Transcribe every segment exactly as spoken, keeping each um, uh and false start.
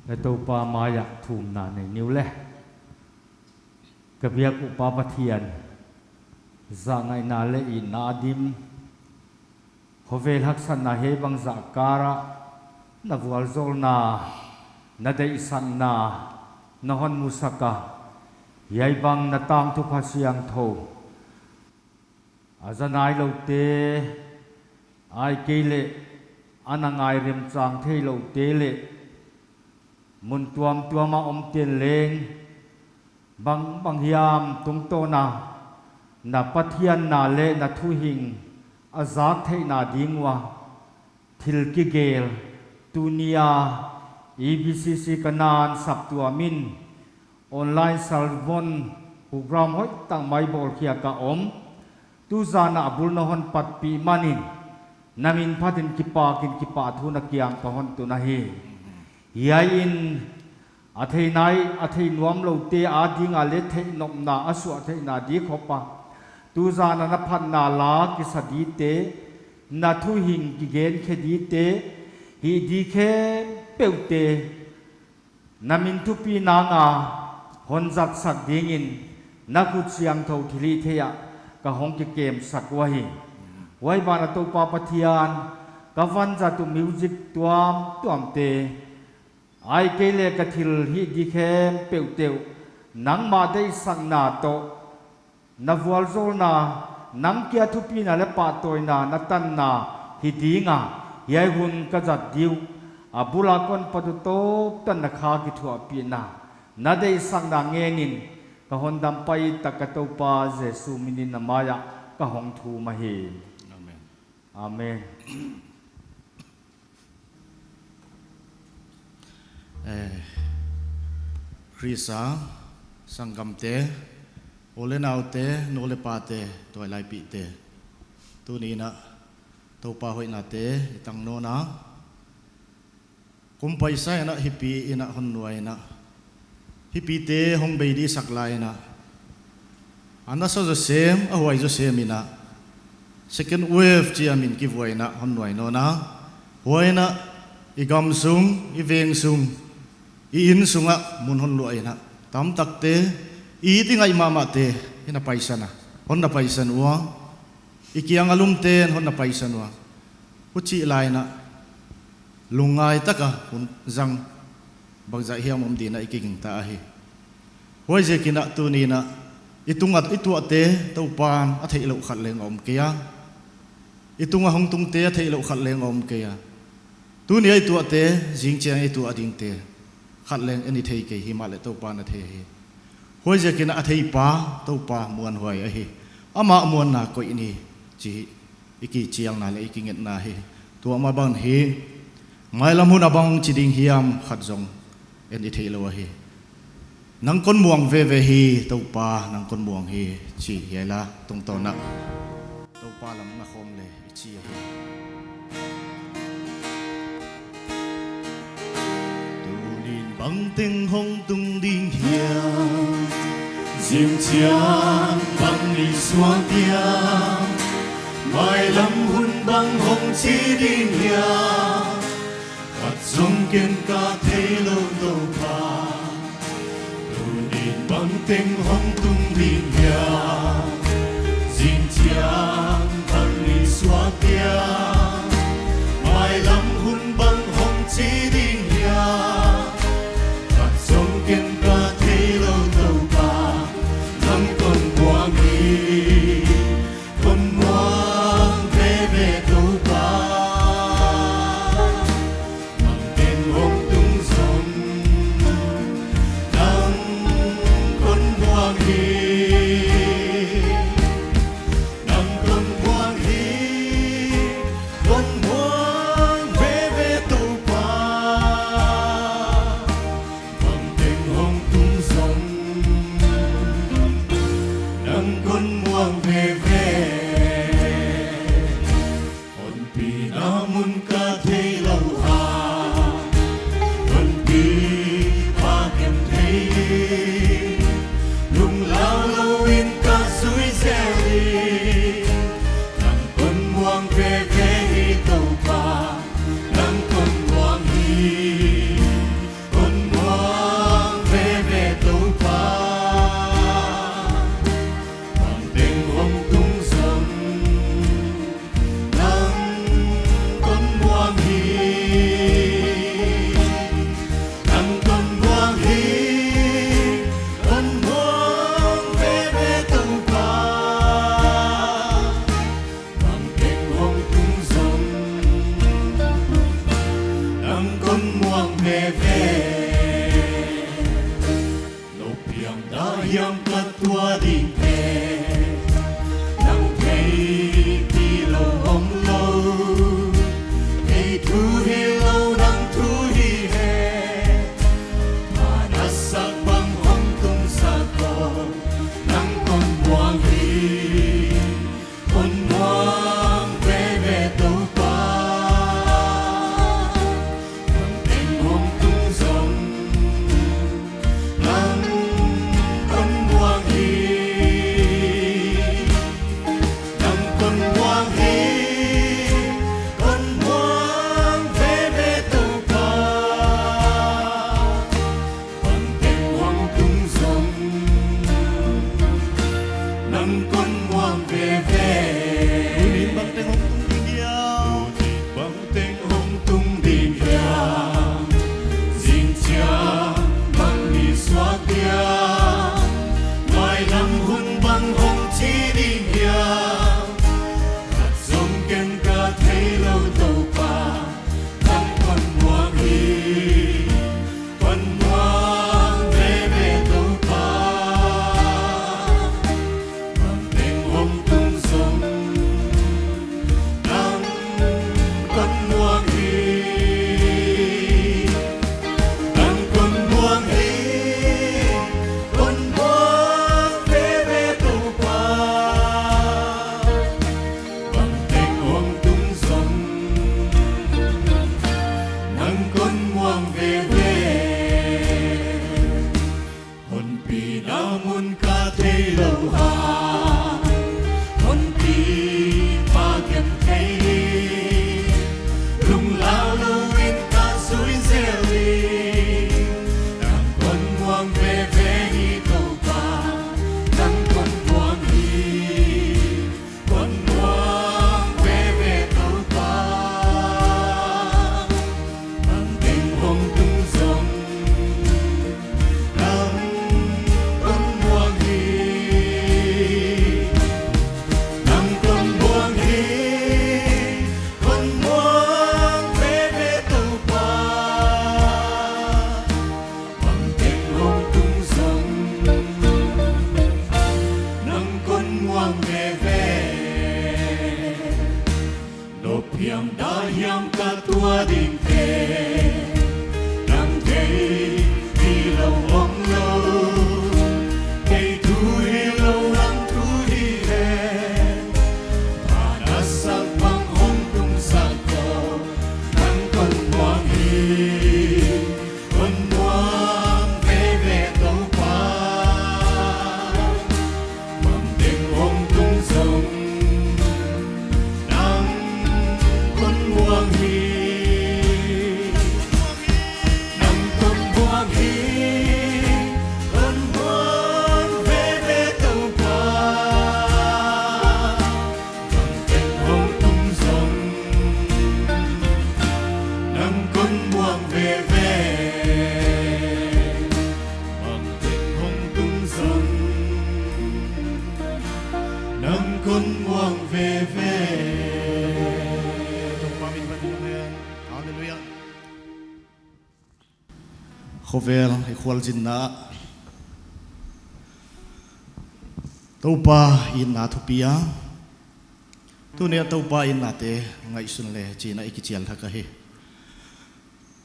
Ka Toupa mai ah thumna nei ni uh le. Ka biak uh Pa Pathian, zahngaihna leh itna a dim, khovel haksatna hiai bang zah kal ah na vualzawlna, na deihsakna na hon musak a, hiai bang na tangthu Kha Siangthou a za nailoute, ahihkeileh ana ngai remchang theiloute leh mun tuamtuam a omte'n leng bangbang hiam tungtawn a na Pathianna leh na thuhing a zak theihna ding ua thil kigel tuni a E B C C Kanaan saptuam in online sermon program hoihtak mai bawlkhiak a om. Tuzan a bul na hon patpih manin na min phatin kipak in kipahthu na kiang ka hon tun ahi. Hiai in a thei nai, a thei nuamloute ading a leh theihnopna a suah theihna di khop a, tuzan a na phatna la kisa dite, na thuhing kigen khe dite, hih di khempeuhte na min thupina nang a hon zatsak dingin na khut siangthou thilhihthei ah ka hong kikemsak uhi. Huai ban ah Toupa Pathian, ka vanzat uh music tuamtuamte, ahihkeileh ka thilhih di khempeuhte uh nangmah deihsakna toh na vualzawlna, nang kia thupina leh pahtawina na tanna hi ding a, hiai hun ka zat di uh a bul a kon pat uh tawp tan na kha kithuahpihna, na deihsakna ngenin ka hondampa tak ka Toupa Jesu min in na mai ah ka hong thum ahi. Amen. Amen. Eh, Khrist a sanggamte, u leh naute, nu leh pate, tuailaipihte, tuni in a Toupa hoihnate i tang nawn a, kum paisa in a hipi in a hon nuai in a, hipite hong bei di sak lai in a, a nasa zawsem, a huai zawsem in a, second wave chi a min kivuai in a hon nuai nawn a, huai in a i gam sung, i veng sung, i inn sung ah mun hon luah in a, tamtakte, i it i ngaih mahmahte, i na paisan a, hon na paisan ua, i kiang a lumte'n hon na paisan ua. Huchi lai in a, lungngai tak a hun zang bangzah hiam om ding in a i kigingta ahi. Huaiziakin a tuni in a, i tung a i tuahte Toupa'n a theihlouh khat leng a om kei a. I tung a hong tungte a theihlouh khat leng a om kei a. Tuni a i tuahte, zingchiang i tuah dingte khat leng en i thei kei, himahleh Toupa'n a thei hi. Huaiziakin a theipa Toupa muanhuai ahi. Amah muanna koih ni, chi hi. I kichialna leh i kingetna hi. Tua mah bang hi, mailam hun a bang chi ding hiam khat zong en i theilou ahi. Nang kon muang veve hi, Toupa, nang kon muang hi, chi hiai la tungtawn a Toupa lam na khawm leh i chi ahi. Tunin bangteng hong tung ding hiam, zingchiang bang ni suak diam, mailam hun bang hong chi ding hiam, khat zong ken ka theilou Toupa. Tunin bangteng hong tung ding hiam, zingchiang bang ni suak diam, mailam hun bang hong chi ding hiam, khat zong ken ka theilou Toupa. Nang kon muang hi, kon muang veve Toupa. Bangteng hong tung zong, nang kon muang hi. Nang kon muang hi, kon muang veve Toupa. Bangteng hong tung zong, nang kon muang veve. Hon pina mun ka theilou a, hon pi pa ken thei, lunglau lou in ka zui zel hi. Nang kon muang veve hi Toupa, nang kon muang hi. Kon A hiam ka tuah ding te, nang thei hilou omlou, kei thu hilou nang thu hi e. Pha na sak bang hong tung sak ko, nang kon muang hi, kon muang veve Toupa. Bangteng hong tung zong, nang kon muang hi, nang kon muang hi, kon muang veve Toupa. Bangteng hong tung zong, nang kon muang veve. Bangteng hong tung zong, nang kon muang veve. Hallelujah. Khovel i khualzinna, Toupa itna thupi a, tuni a Toupa itnate ngaihsun le chih in i kichial thak ahi.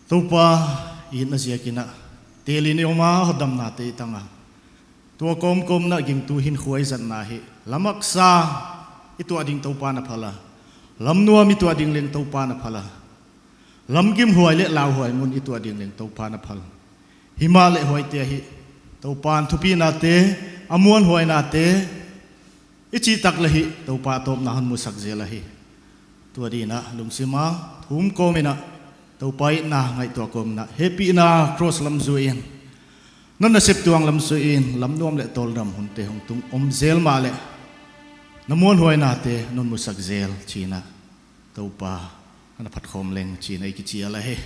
Toupa itna ziakin tel in i om a, hotdamnate i tang a, tua kawmkawm in gingtu hinkhua i zatna hi, lam haksa i tuah ding Toupa na phal a, lam nuam i tuah ding leng Toupa na phal a, lam gimhuai leh lauhuai mun i tuah ding leng Toupa na phal. Himahleh huaite ahi, Toupa'n thupihnate, a muanhuainate i chih tak leh hi, Toupa tawpna hon musak zel ahi. Tua dingin lungsim a thum kawm in, Toupa itna ngaihtuah kawm in, hehpihna cross lam zui in, non nasep tuang lam zui in, lam nuam leh tawldam hunte hong tung om zel mahleh, na muanhuainate non musak zel chih in Toupa na phatkhawm leng chih in i kichial ahi.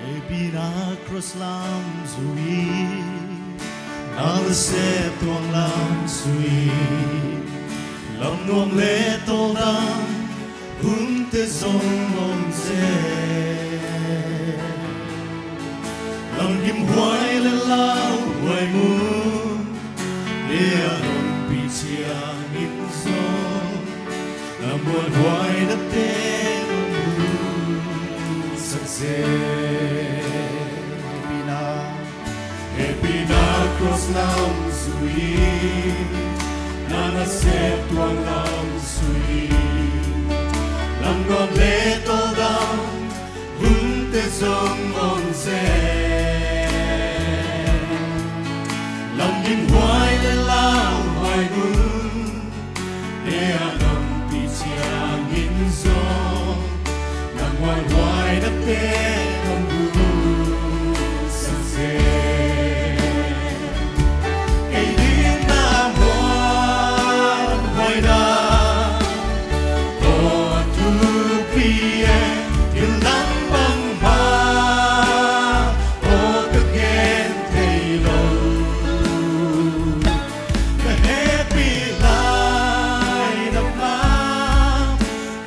Hehpihna cross lam zui, non nasep tuang lam zui, lam nuam leh tawldam hunte zong om zel. Lam gimhuai leh lauhuai mun leh a lungpi chiangin zong, na muanhuainate hon musak zel. Hehpihna, hehpihna cross lam zui, non nasep tuang lam zui, lam nuam leh tawldam hunte zong om zel. Lam gimhuai leh lauhuai mun leh a lungpi chiangin zong, na muanhuainate hon musak zel. Kei dingin na muanhuaina, aw thupi e, thil dang bangmah aw ka gen theilou. Ka hehpih lai na mah,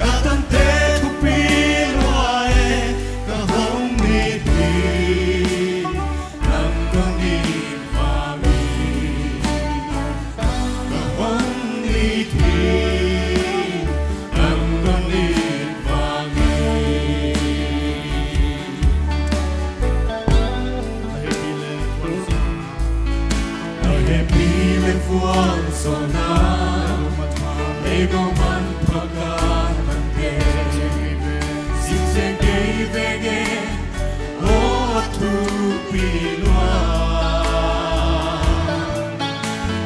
ka tante thupi lua e, ka hong it hi, nang hong it vang in. Ka hong it hi, nang hong it vang in. A hehpih leh vualzawlna, ei lungmang pha ka tante, zing zen kei vek e, aw thupi lua.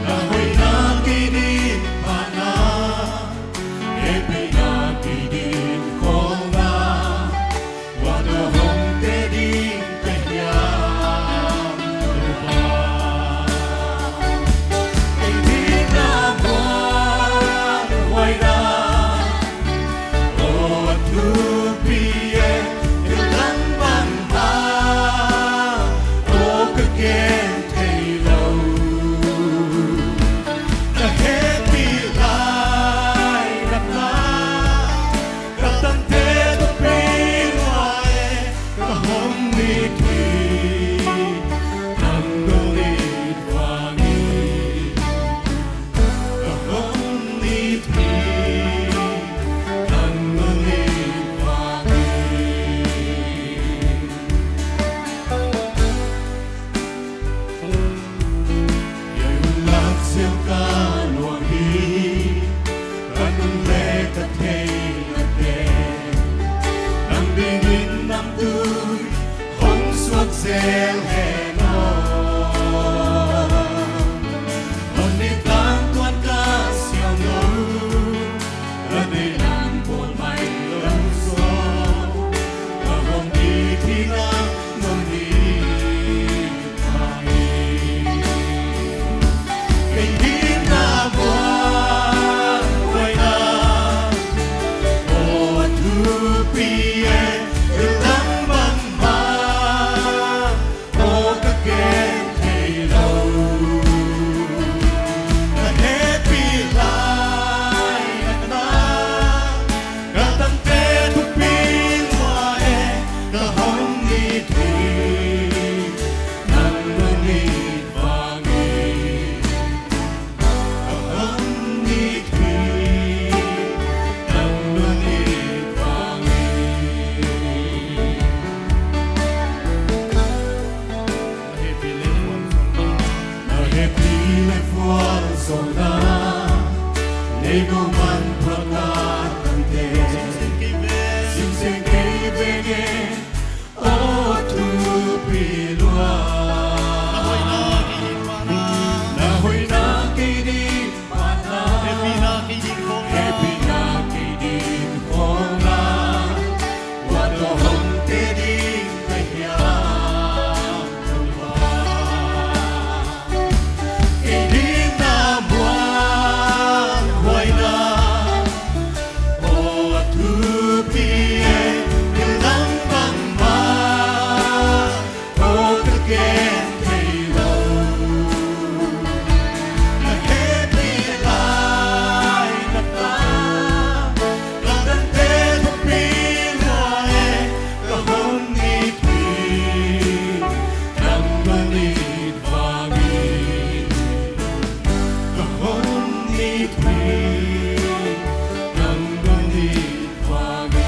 Na hoihna kei ding phatna, hehpihna kei ding khawlna, vualzawlna hong teng ding ka hiam lua. Kei dingin na muanhuaina, aw thupi e, thil dang bangmah aw Luang hi, ka nung leh ka theihna te, nang dingin namtui hong suak zel hen aw. Hon it tangtuan ka siam lou, ka deihlam pawl mai lou zaw, ka hon it hi nang non it vangin. Kei dingin na muanhuaina, aw thupi e, thil dang bangmah aw ka gen theilou. Ka hehpih lai na, ka tangte thupi lua e, ka hon it hi nang non it vangin. Ka hon it hi nang non it vangin. Na hehpih leh vualzawlna, na hehpih leh vualzawlna, nei gou man phuak a tangte, singseng kei veng e, aw thupi lua. Na hoihna kei ding pahna, na hoihna kei ding pahna, hehpihna kei ding khawng la, hehpihna kei ding khawng la, ua toh hon te ding ka hiam lou a. Kei dingin na muanhuaina, aw thupi e, thil dang bangmah aw ka gen theilou. Na hehpih lai na, ka tangte thupi lua e, ka hon it hi nang non it vangin. Ka hon it hi nang non it vangin.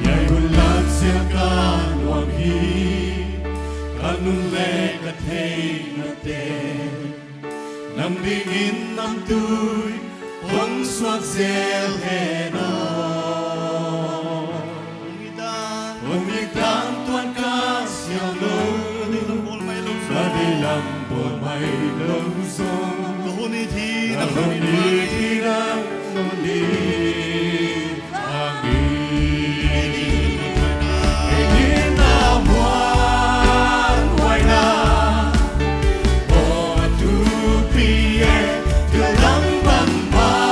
Hiai hun laksiang ka nuam hi, ka nung leh ka theihna te, nang dingin namtui hong suak zel hen aw. Hon it tangtuan ka siam lou, ka deihlam pawl mai lou zaw, ka hon it hi nang non it vangin. Kei dingin na muanhuaina, aw thupi e, thil dang bangmah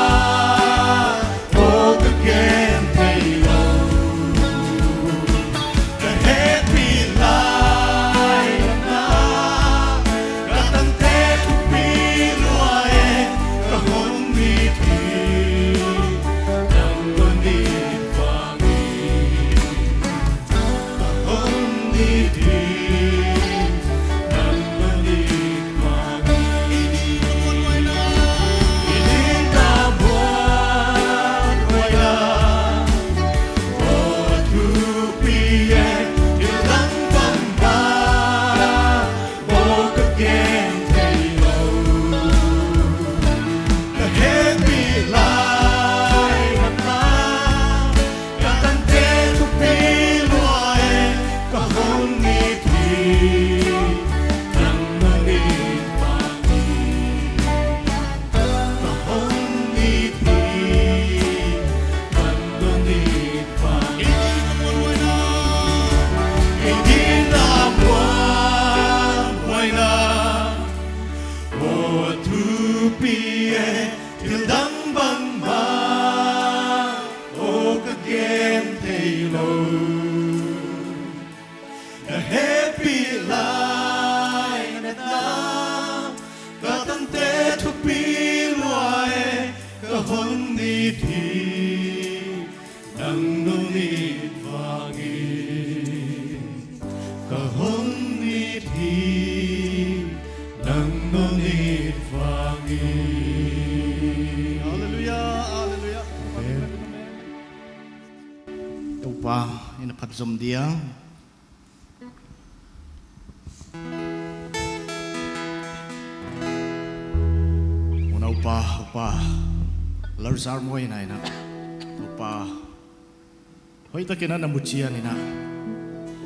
aw ka gen theilou. Ka hehpih lai na, ka tangte thupi lua e, ka hon it hi nang non it vangin. Ka hon it hi nang non it vangin. Kei dingin na muanhuaina, aw thupi e, thil dang bangmah aw ka gen theilou. Ka hehpih lai na, ka tangte thupi lua e, ka hon it hi nang non it vangin. Ka hon it hi nang non it vangin. Kei dingin na muanhuaina, aw thupi e, thil dang bangmah aw ka gen theilou. Na hehpih lai na, ka tangte thupi lua e, ka hon it hi nang non it vangin. Ka hon it hi nang non it vangin. Hallelujah, hallelujah. Amen. Toupa in a phatzom dia. Pa, Pa, Lazar Moi na in a, Toupa hoihtak in a na mu chiang in a,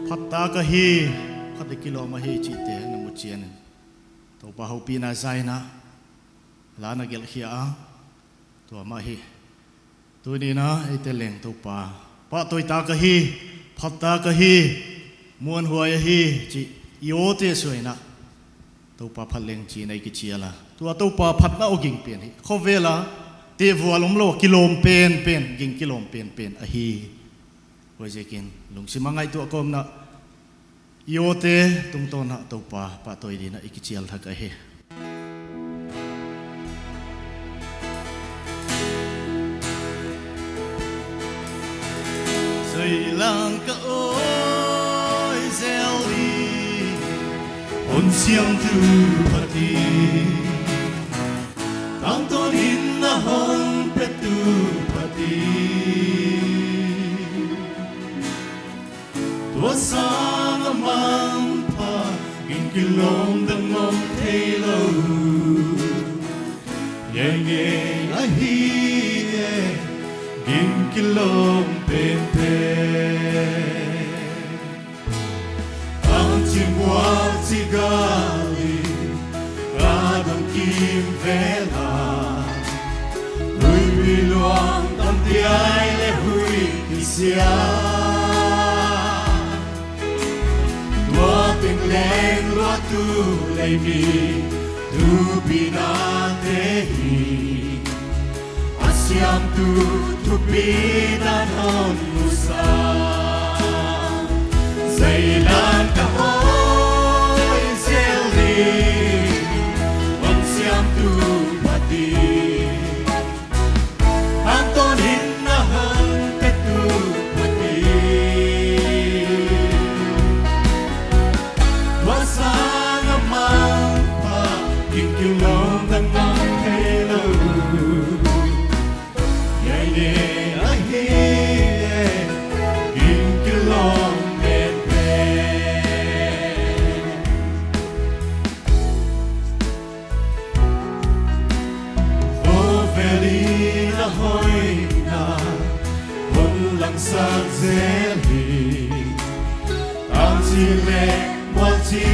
phat tak ahi, phat a kilawm ahi chihte na mu chiang in, Toupa houpihna za in a, la na gelh khia a, tua mah hi. Tuni in a eite leng Toupa, pahtawi tak ahi, phat tak ahi, muanhuai ahi chih i awte suah in a, Toupa phat leng chi in a i kichial a. Tua Toupa phatna aw ging pen hi. Khovel a tehvual omlou, kilawm penpen, ging kilawm penpen ahi. Huaiziakin lungsim a ngaihtuah kawmna i awte tungtawn a Toupa pahtawi ding in a i kichial thak ahi. Zeilan ka awi zel ding, hon siamtu pha ding, tangtawn in na hon petu pha ding. Tua sang a manpha, ging kilawm dang om theilou. Hiai ngei ahi e, ging kilawm penpen. Tang chim mual chi gal in ka dong kimvel a, luipui luang tam diai leh hui kisia. Tua teng leng luatu lei mi, tupina te hi. A siamtu thupina hon musak. Zeilan ka awi zel ding, hon siamtu pha ding, tangtawn in na hon petu pha ding. Tua sang a manpha, ging kilawm dang om theilou. Hiai ngei ahi e, ging kilawm penpen. Khovel in a hoihna hon langsak zel hi. Tang chi leh mual chi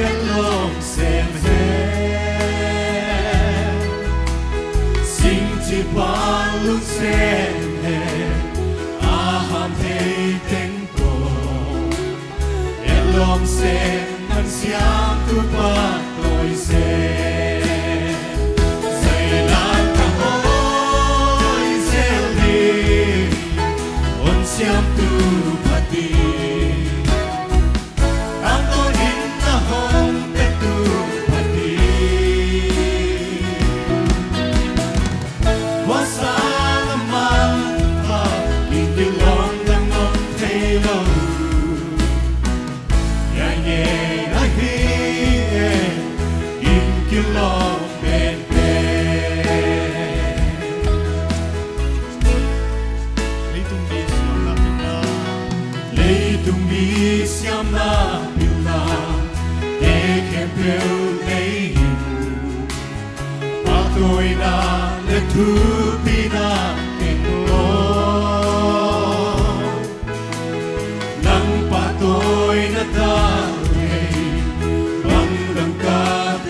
a lawm sem hen. Sing chi pa lung sem hen. A ham thei teng toh, e lawm sem, nang siamtu pahtawi sem. Zeilan ka awi zel ding, hon siamtu pha ding, tangtawn in na hon petu pha ding. Tua sang a manpha, ging kilawm dang om theilou. Hiai ngei ahi e, ging kilawm penpen. Leitung mi siamna pilna. Leitung mi siamna pilna, te khempeuh nei in. Pahtawina leh thupina teng aw. Nang pahtawina tak leh, bang dang ka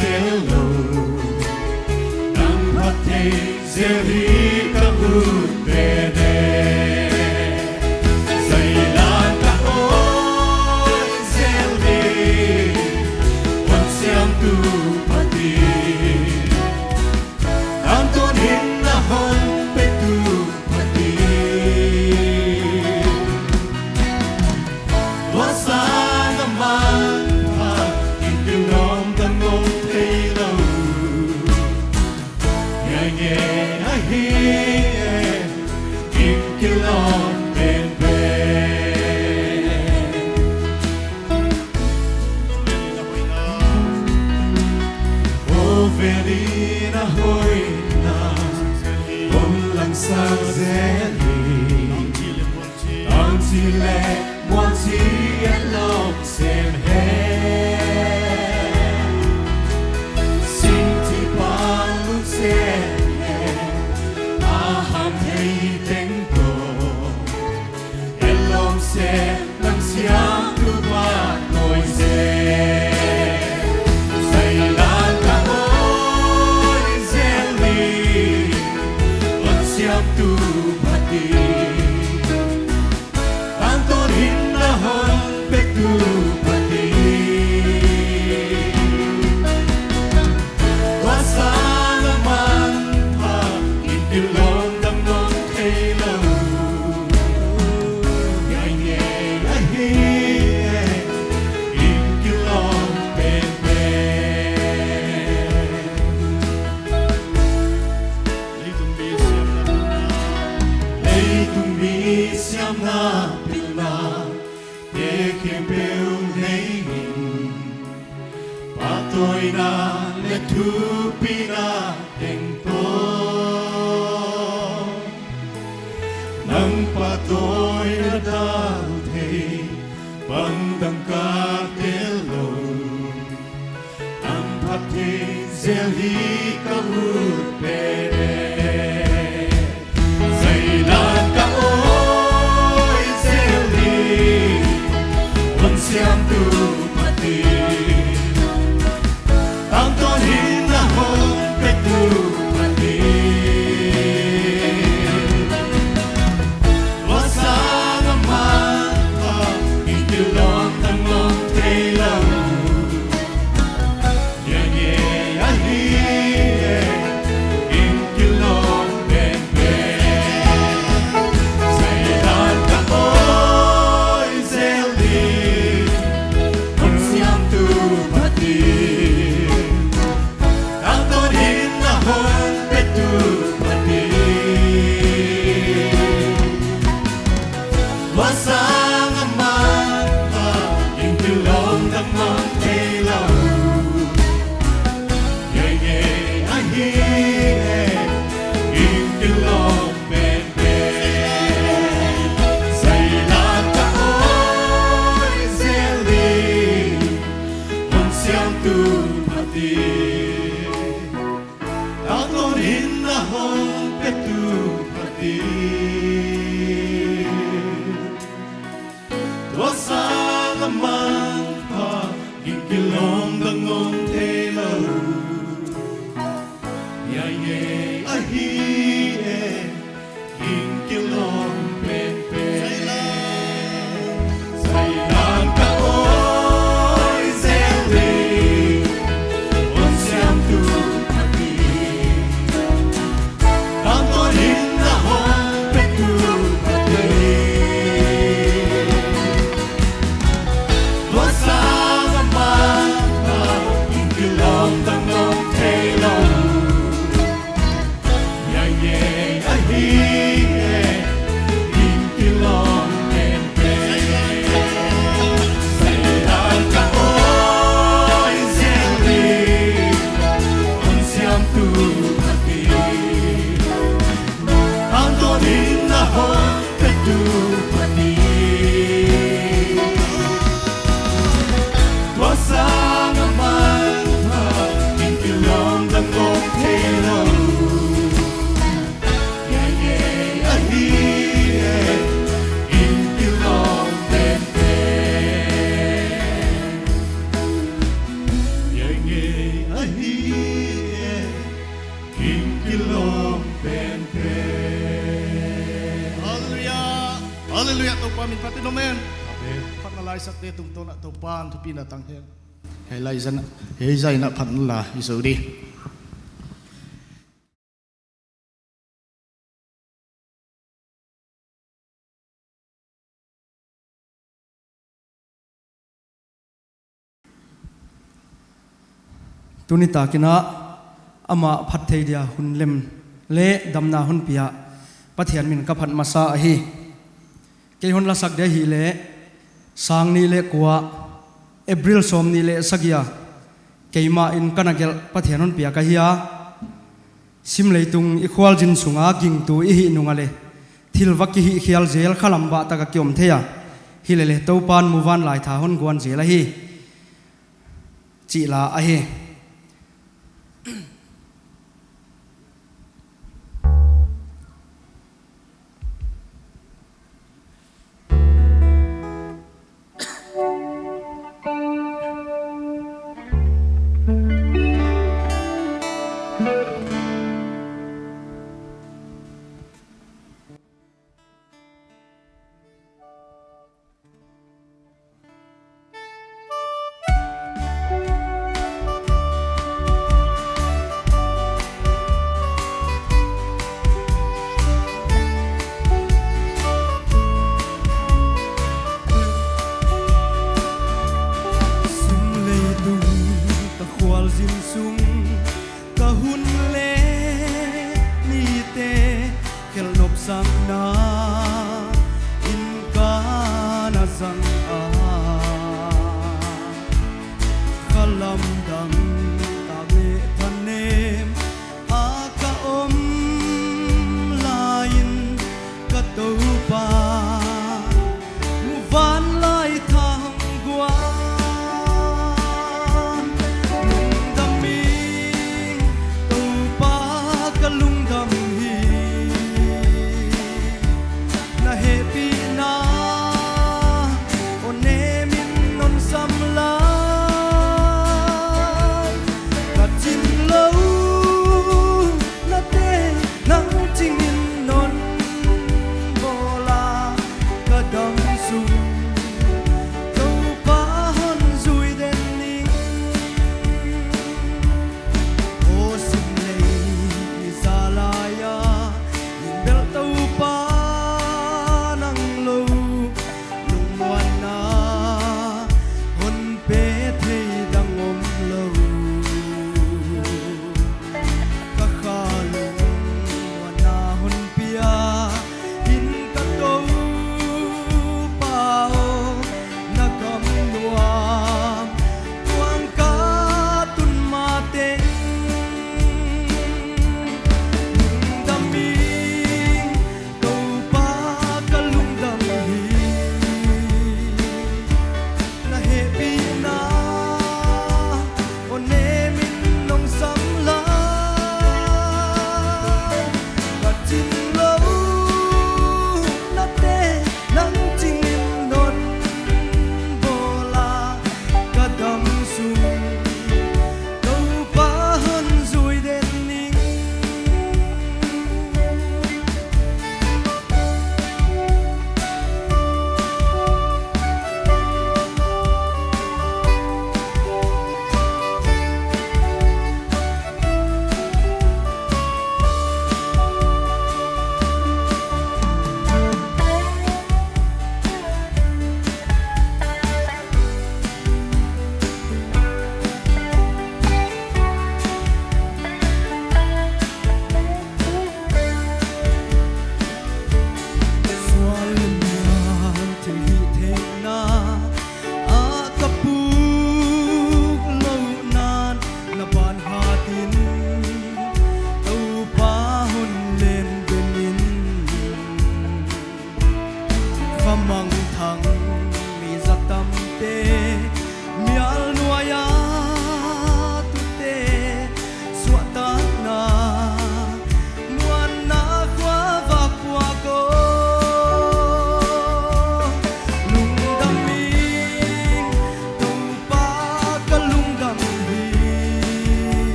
tel lou. Nang phattheih zel hi ka ut pen e. Zeilan ka awi zel ding, hon siamtu pha ding, tangtawn in na hon petu pha ding. Tua sang a manpha, ging kilawm dang om theilou. Hiai ngei ahi e, ging kilawm penpen. Khovel in a hoihna hon langsak zel hi. Tang chi leh mual chi a lawm sem hen. Sing chi pa lung sem Toina leh thupina teng toh, nang pahtawi a dal thei bang dang ka tel lou. Nang phattheih zel hi ka ut pen e. Zai dan ka awi zel hi, hon siamtu Pathian. Tangtawn hinna hon petu Pathian. Tua sang a manpha, i kilawm dang om thei lou. Hiai ngei ahi e, i kilawm penpen. Zai dan ka awi zel hi, hon siamtu Pathian. Tangtawn hinna hon petu Pathian. Tua sang a manpha, i kilawm dang om thei lou. Hiai ngei ahi e, i kilawm penpen. Zai dan ka awi zel hi, hon siamtu Pathian. Tangtawn hinna hon petu Pathian. Tua sang a manpha, i kilawm dang om thei lou. Hiai ngei ahi e, i kilawm penpen. Zai dan ka awi zel hi, hon siamtu Pathian. Tangtawn hinna hon petu Pathian. Tua sang a manpha, i kilawm dang om thei lou. Hiai ngei ahi e, i kilawm penpen. Zai dan ka awi zel hi, hon siamtu Pathian. Tangtawn hinna hon petu Pathian. Tua sang a manpha, i kilawm dang om thei lou. Hiai ngei ahi e, i kilawm penpen. Hiai ngei ahi e, i kilawm penpen. Hallelujah. Hallelujah. Toupa min phat in, amen. Amen. Phatna la i sakte tungtawn ah Toupan thupina tang hen. Hiai lai zan, hiai zan a phatna la i zou di. Tuni takin a, amah phattheih dia hun lem leh damna hon pia Pathian min ka phat masa ahi. Kei hon lasak dia hileh, sang nih leh kua, April sawmnih leh sagih a, keimah in ka na gelh Pathian hon piak ahi a. Sim leitung i khualzin sunga gingtu i hih nung a leh, thil va kihihkhial zel khalam bah tak a ki om thei a. Hileleh Toupan muvanlai tha hon guan zel ahi, chih la ahi. Sim leitung ka khualzin sung, ka hun leh nite khelh nopsakna in ka na zang a. Khalam dang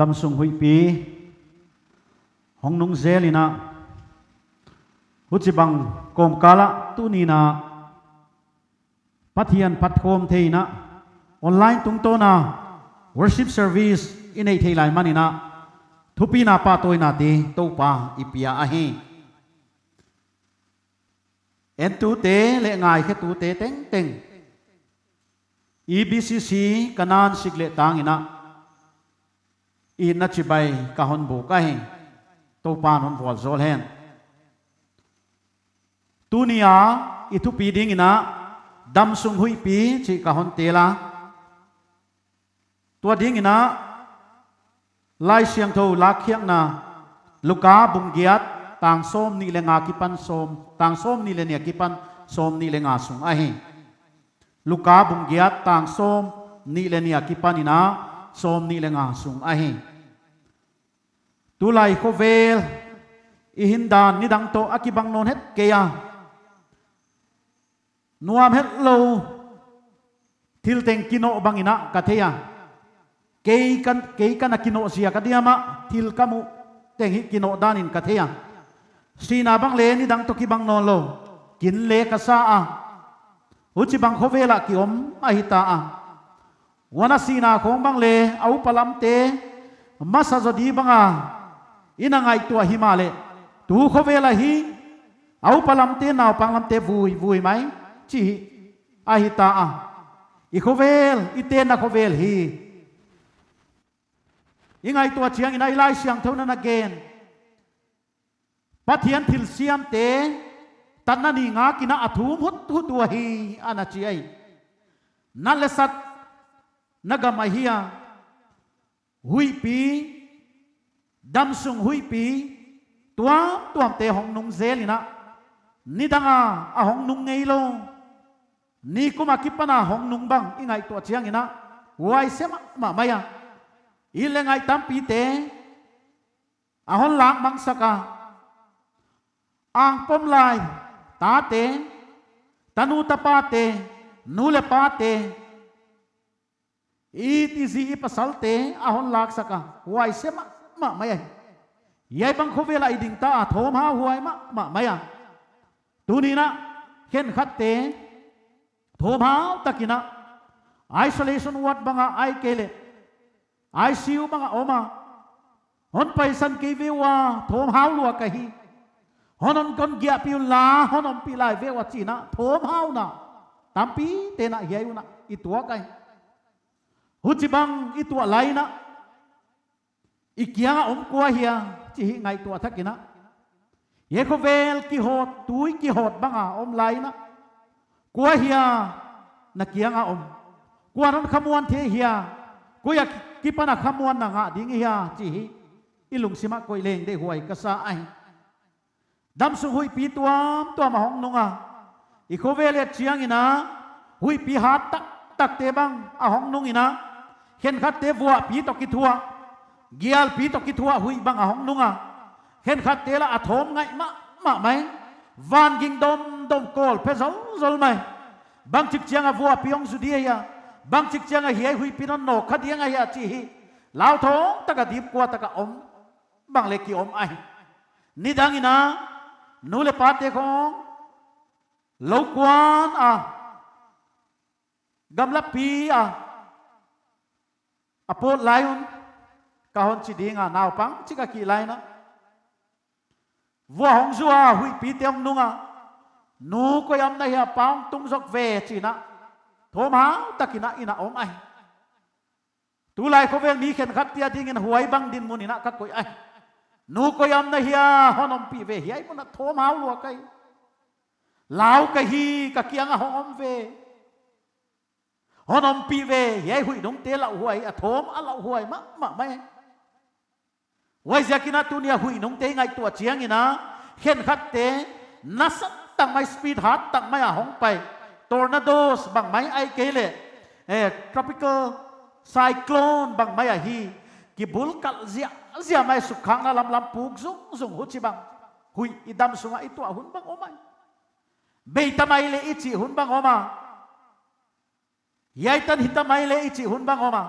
Damsung huihpi hong nung zel in a, huchibang kawmkal ah tuni in a Pathian phatkhawm thei in a, online tungtawn a worship service i neih theih lai man in a, thupina pahtawina te Toupa i pia ahi. Entute leh ngaikhetute tengteng, E B C C Kanaan sik leh tang in a, i na chibai ka hon buk ahi. Toupa'n hon vualzawl hen. Tuni a i thupi ding in a, damsung huihpi chih ka hon tel a. Tua ding in a, Laisiangthou lakkhiakna, Luka bung giat, tang sawmnih leh nga akipan sawm, tang sawmnih leh nih akipan sawmnih leh nga sung ahi. Luka bung giat, tang sawmnih leh nih akipan in a sawmnih leh nga sung ahi. Tulai khovel i hindan nidang toh a kibang nawn het kei a, nuam hetlou thil teng kinoh bang in a ka thei a. Kei ka, kei ka na kinoh ziak a diam a, thil ka muh teng hi kinoh dan in ka thei a. Sihna bang leh nidang toh kibang nawnlou, kin leh ka sa a. Huchibang khovel ah ki om ahi ta a. Huan a sihna khawng bang leh a upa lamte masa zaw di bang a i na ngaihtuah himahleh, tu khovel ah hi a upa lamte, naupang lamte vui vui mai chih hi ahi ta a. I khovel, i tenna khovel hi. I ngaihtuah chiang in a, i Laisiangthou in a gen, Pathian thilsiamte tatna ni ngak in a, a thum huthut uh ahi, ana chi ahi. Nat leh sat na gam ahi a, huihpi, damsung huihpi tuamtuamte hong nung zel in a, nidang a a hong nung ngeilou, nikum akipan a hong nung bang i ngaihtuah chiang in a, huaise mahmah mai a. It leh ngaih tampite a hon lak mangsak a. Angpom lai tate, tanu tapate, nu leh pate, it i zi i pasalte a hon laksak a, huaise mahmah mai ahi. Hiai bang khovel ah i ding ta a, thawmhauhuai mahmah mai a. Tuni in a, khenkhatte thawmhau tak in a, isolation ward bang ah ahihkeileh I C U bang ah om a, hon paisan kei ve ua, thawmhau lua ka hi. Hon hon kon giahpih unla, hon ompih lai ve ua chi in a, thawmhauna tampite'n a hiai hun ah i tuak ahi. Huchibang i tuah lai in a, i kiang a om kua hia chih i ngaihtuah thak in a, hiai khovel kihawt, tui kihawt bang a om lai in a, kua hia na kiang a om? Kua'n hon khamuan thei hia? Koi akipan a khamuanna ngah ding hia chih i lungsim ah koih leng deihhuai ka sa ahi. Damsung huihpi tuamtuam a hong nung a, i khovel et chiang in a, huihpi hat taktakte bang a hong nung in a, khenkhatte vuahpi toh kithuah, gialpi toh kithuah huih bang a hong nung a, khenkhatte lah a thawm ngaih mahmah mai. Van ging domdom, kawl phe zolzol mai. Bangchik chiang a vuahpi hong zu ding ahia, bangchik chiang a hiai huihpi'n hon nawk kha ding ahia chih i lauthawng tak a dipkua tak a om bang leh ki om ahi. Nidang in a, nu leh pate khawng lou kuan a, gamlapi a, a pawt lai un, ka hon chi ding a, naupang chik a kih lai in a, vuah hong zu a, huihpite hong nung a, nu koi a om na hia, pa hong tung zok ve chi in a, thawmhau tak in a inn a om ahi. Tulai khovel mi khenkhatte ading in huai bang dinmun in a ka koih ahi. Nu koi a om na hia, hon ompih ve, hiai mun ah thawmhau lua ka hi. Lau ka hi, ka kiang a hong om ve, hon ompih ve, hiai huih nungte lauhuai, a thawm a lauhuai mahmah mai. Huaiziak in a tuni a huih nungte i ngaihtuah chiang in a, khenkhatte nasatak mai, speed hat tak mai a hong pai, tornadoes bang mai ahihkeileh, eh, tropical cyclone bang mai ahi, kibulkalh ziahziah mai, sukkhakna lamlam puk zungzung, huchibang huih i damsung ah i tuah hun bang om ahi. Bei ta mai leh i chih hun bang om a, hiai tan hi ta mai leh i chih hun bang om a,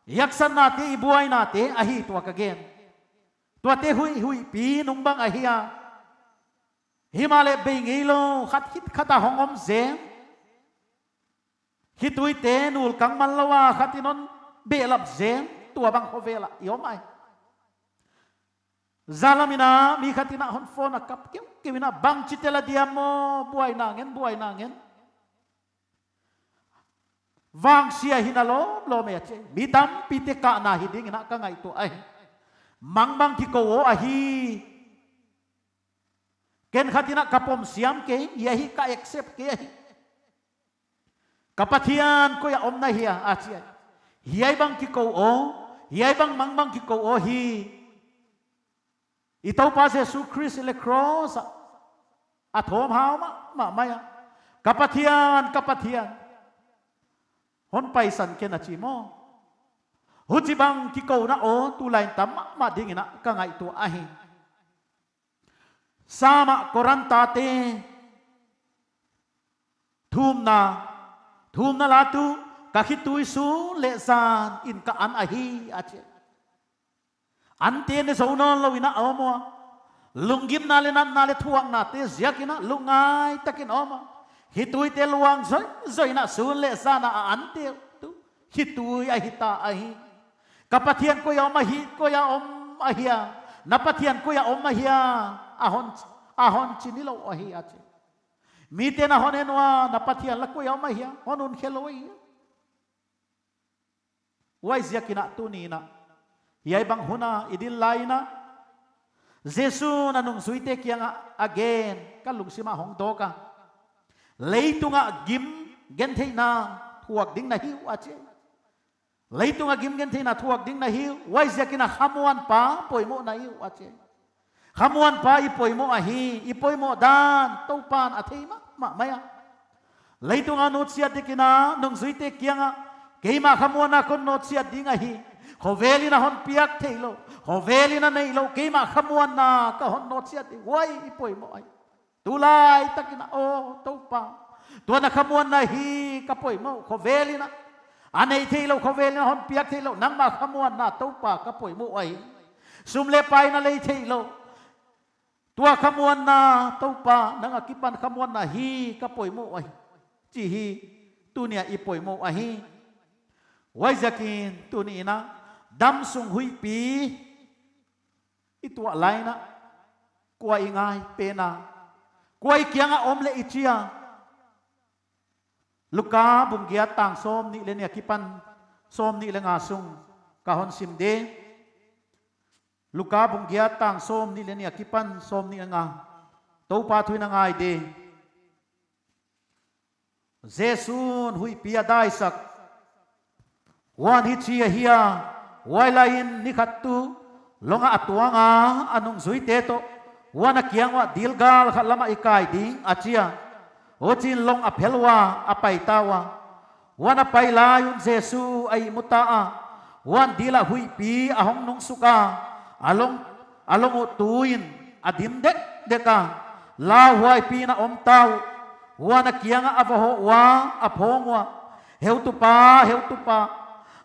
I haksatnate, i buainate ahi tua ka gen. Tuate huih huihpi nung bang ahi a. Himahleh bei ngeilou khat khit khat a hong om zen. Khituite nul kang man lou a khat in hon behlap zen, tua bang khovel ah i om ahi. Zalam in a mi khat in a hon phone a kap keuhkeuh in a, bangchi tel a diam maw, buaina ngen, buaina ngen. Vangsia hi na lawmlawm e a chi. Mi tampite kahna hi ding in a ka ngaihtuah ahi. Mangbang kikou ahi. Ken khat in a ka pom siam kei, hiai hi ka accept kei ahi. Ka Pathian koi a om na hia a chi ahi. Hiai bang kikou aw, hiai bang mangbang kikou aw hi. I Toupa Jesu Khrist leh cross a, a thawm hau mahmah mai a. Ka Pathian, ka Pathian, hon paisan ken a chi maw. Huchibang kikouna aw tulai in tam mahmah ding in a ka ngaihtuah ahi. Sam ah Korinthte thumna, thumna la tu, ka khitui sun leh zan in ka an ahi a chi. Ante ne zou nawnlou in a om ua. Lunggimna leh natna leh thuaknate ziak in a lungngai tak in om ua. Khituite luang zoizoi in a sun leh zan a a ante uh tu khitui ahi ta ahi. Ka Pathian koi a om ahi, koi a om ahia. Na Pathian koi a om ahia. A hon, a hon chi ni lou ahi a chi. Miten a hon en ua, na Pathian la koi a om ahia. Hon hun khe lou ahia. Huaiziak in a tuni in a, hiai bang hun a i ding lai in a, Jesu'n a nungzuite kiang a a gen ka lungsim ah hong dawk a. Leitung a gim gentheihna thuak ding na hi uh a chi. Leitung a gim gentheihna thuak ding na hi uh, huaiziak in a khamuanpa poimoh na hi uh a chi. Khamuanpa i poimoh ahi, i poimoh dan Toupa'n a thei mahmah mai a. Leitung a nutsiat dek in a nungzuite kiang a, keimah khamuanna kon nutsiat ding ahi. Khovel in a hon piak theilou, khovel in a neilou, keimah khamuanna ka hon nutsiat ding, huai i poimoh ahi. Tulai tak in a, aw Toupa, tua na khamuanna hi ka poimoh, khovel in a, a nei theilou, khovel in a hon piak theilou, nangmah khamuanna Toupa ka poimoh ahi. Sum leh pai na lei theilou, tua khamuanna Toupa, nang a kipan khamuanna hi ka poimoh ahi, chi hi tuni a i poimoh ahi. Huaiziak in tuni in a, damsung huihpi i tuah lai in a, kua i ngai pen a, kua i kiang a om leh i chi a. Luka bung giat tang sawmnih leh nih a kipan sawmnih leh nga sung ka hon sim di. Luka bung giat tang sawmnih leh nih a kipan sawmnih leh nga. Toupa thu in a ngai di. Jesu'n huihpi a daisak. Huan hichi ahi a, huailai in ni khat tu, long ah a tuang a, a nungzuite toh, huan a kiang uah dil gal khat lam ah i kai ding a chi a. Huchiin long a phel ua, a paita ua. Huan a pai lai un Jesu a ihmu ta a. Huan dil ah huihpi a hong nungsuk a. A long, a long uh tu in a dim dekdek a. Lauhuaipi in a om ta uh. Huan a kiang ah a va hoh ua, a phawng ua. Heutupa, heutupa,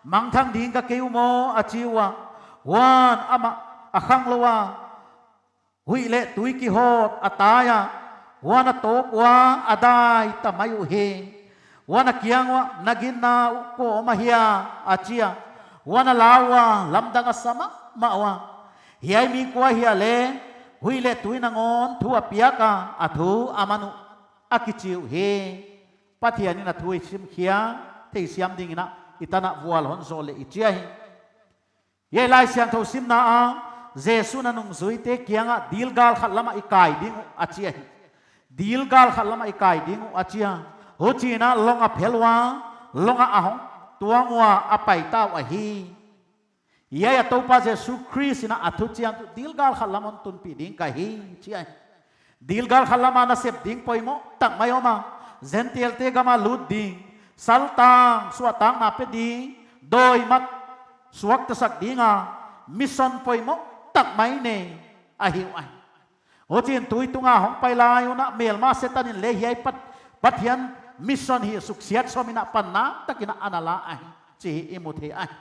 mangthang ding ka kei uh maw a chi ua. Huan amah a khanglou a. Huih leh tui kihawt a tai a, huan a tawp ua a dai ta mai uhi. Huan a kiang uah na ginna uh kua om ahia a chi a. Huan a lau ua lamdang a sa mahmah ua. Hiai mi kua hia leh, huih leh tui nangawn thu a piak a, a thu a man uh a kichi uhi. Pathian in a thu i simkhia theisiam ding in a, i tan ah vual hon zawl leh i chi ahi. Hiai Laisiangthou simna ah, Jesu'n a nungzuite kiang ah dil gal khat lam ah i kai ding uh a chi ahi. Dil gal khat lam ah i kai ding uh a chi a. Huchiin a long a phel ua, long ah a hong tuang ua a paita uh ahi. Hiai a Toupa Jesu Khrist in a a thuchiam tu dil gal khat lam hon tunpih ding ka hi chi ahi. Dil gal khat lam a nasep ding poimoh tak mai om a. Gentailte gam a lut ding, saltang, suahtakna pe ding, dawi mat suaktasak ding a, mission poimoh tak mai nei ahi uhi. Huchiin tui tung a hong pai lai un a, melma Setan in leh hiai Pat, Pathian mission hi suksiat sawm in a, panna tak in a ana la ahi chih i mu thei ahi.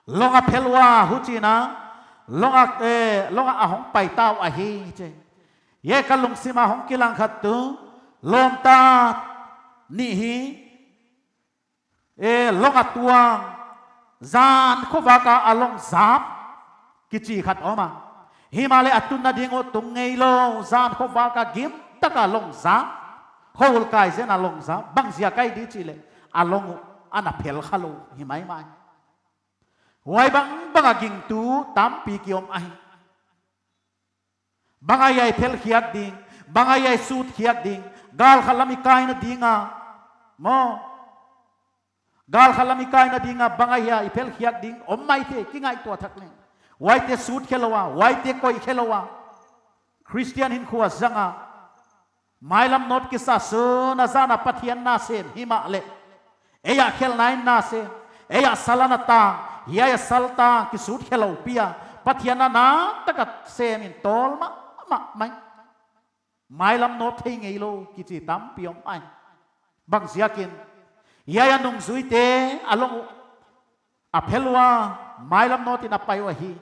Long a phel ua, huchiin a, long a, eh, long a hong pai ta uh ahi chi. Hiai ka lungsim a hong kilang khat tuh, lawmta nih hi, eh, long a tuang, zan khovak a a long zap, kichi khat om a. Himahleh a tunna ding uh tung ngeilou, zan khovak a gim taka long zap, khoul kai zen a long zap, bang ziak ahi di chih leh, a long uh ana phel khalou hi maimai. Huai bangbang a gingtu tampi ki om ahi. Bang ahia i phel khiak ding, bang ahia i sut khiak ding, gal khat lam i kaina ding a, maw. Gal khat lam i kaina ding a, bang ahia i phel khiak ding, om maithei, kingaihtuah thak leng. Huaite sut khe lou a, huaite koih khe lou a. Christian hinkhua zang a, mailam nawt kisa sun a zan a Pathian na sem himahleh, ei a khelhna in na sem, ei a sal ana tang, hiai a sal tang kisut khe lou pi a, Pathian na na taka sem in tawl mahmah mai. Mailam nawt thei ngeilou kichi tampi om ahi. Bang ziakin, hiai a nungzuite a long uh a phel ua, mailam nawt in a pai uh ahi.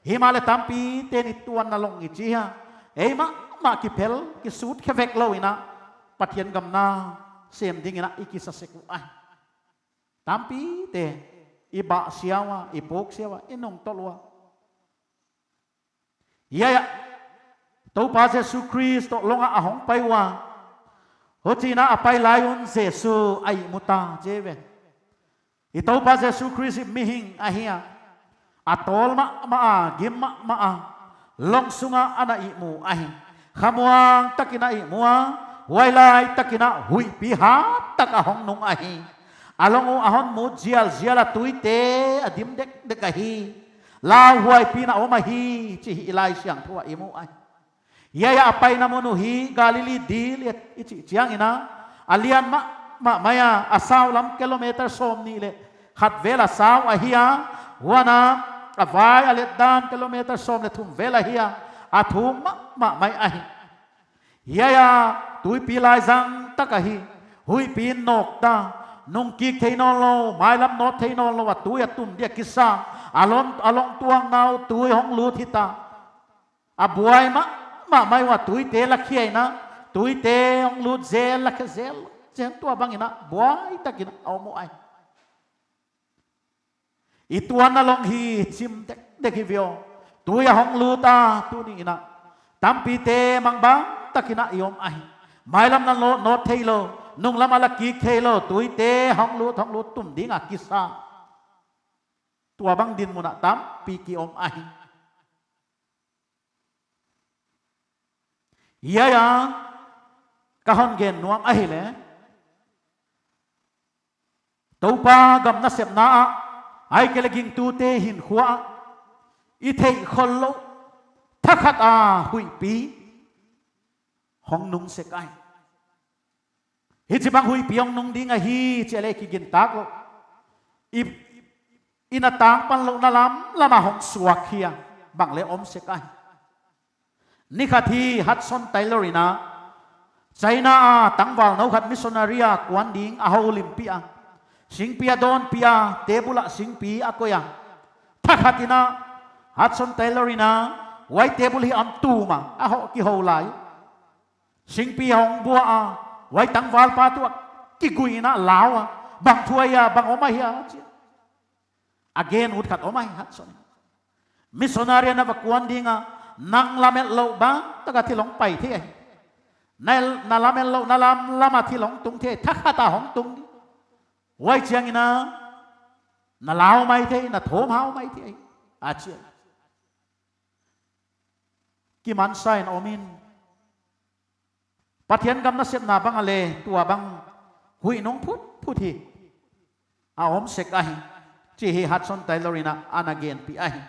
Himahleh tampite'n i tuanna long i chi a, ei mahmah kiphel, kisut khe vek lou in a, Pathian gam na sem ding in a i kisa sek uh ahi. Tampite i bah sia ua, i puk sia ua, i nungtolh ua. Hiai a, Toupa Jesu Khrist toh long a a hong pai ua. Huchiin a a pai lai un Jesu a ihmu ta chi ve. I Toupa Jesu Khrist mihing ahi a, a tawl mahmah a, gim mahmah a, long sung a ana ihmu ahi. Khamuang takin a ihmu a, huailai takin a huihpi hat tak a hong nung ahi. A long uh a hon mut zialzial a, tuite a dim dekdek ahi. Lauhuaipi in a om ahi chih i Laisiangthou ah i mu ahi. Hiai a a paina mun uh hi Galilee dil i chih chiangin a, a lian mahmah mai a, a sau lam kilometer sawmnih leh khat vel a sau ahi a, huan a, a vai a let dan kilometer sawm leh thum vel ahi a, a thum mahmah mai ahi. Hiai a tuipi laizang tak ahi, huihpi in nawk ta, nung kik thei nawnlou, mailam nawt thei nawnlou a tui a tum dia kisa, a long, a long tuang nau tui hong lut hita. A buai mahmah mai ua, tuite la khia in a, tuite hong lut zel, la khia zel, zel tuabang in a, buai takin a om uh ahi. I tuanna long hi chim dekdek hi ve aw. Tui a hong lut a, tuni in a, tampite mangbang takin a i om ahi. Mailam na lo, nawt theilou, nunglam a la kik theilou, tuite hong lut, hong lut tum ding a kisa. Tuabang dinmun a tampi ki om ahi. Hiai a ka hon gen nuam ahihleh, Toupa gam nasepna ah, ahihkeileh gingtute hinkhua ah, i theih khollou, thakhat a huihpi hong nung sek ahi. Hichibang huihpi hong nung ding ahi chih leh kigintak lou. I, i na tangpan louhna lamlam a hong suak hi a, bang leh om sek ahi. Ni khat hi Hudson Taylor in a, China a tangval nou khat missionary a kuan ding a houlimpih a, singpi a dawnpih a, table ah singpi a koih a. Thakhat in a, Hudson Taylor in a, huai table hi a tum a, a hoh kihou lai. Singpi hong buak a, huai tangvalpa tuh a kiguih in a lau a, bang thu ahia, bang om ahia, chi a. A gen ut khat om ahi, Hudson. Missionary na va kuan ding a, nang lamet louh bang tak a thil hong pai thei ahi. Na, na lamet louhna lamlam a thil hong tung thei, thakhat a hong tung di. Huai chiangin a, na lau maithei, na thawmhau maithei ahi, a chi a. Kimansa in om in. Pathian gam nasepna bang a leh tuabang huih nung phutphut hi a om sek ahi, chih hi Hudson Taylor in a ana genpih ahi.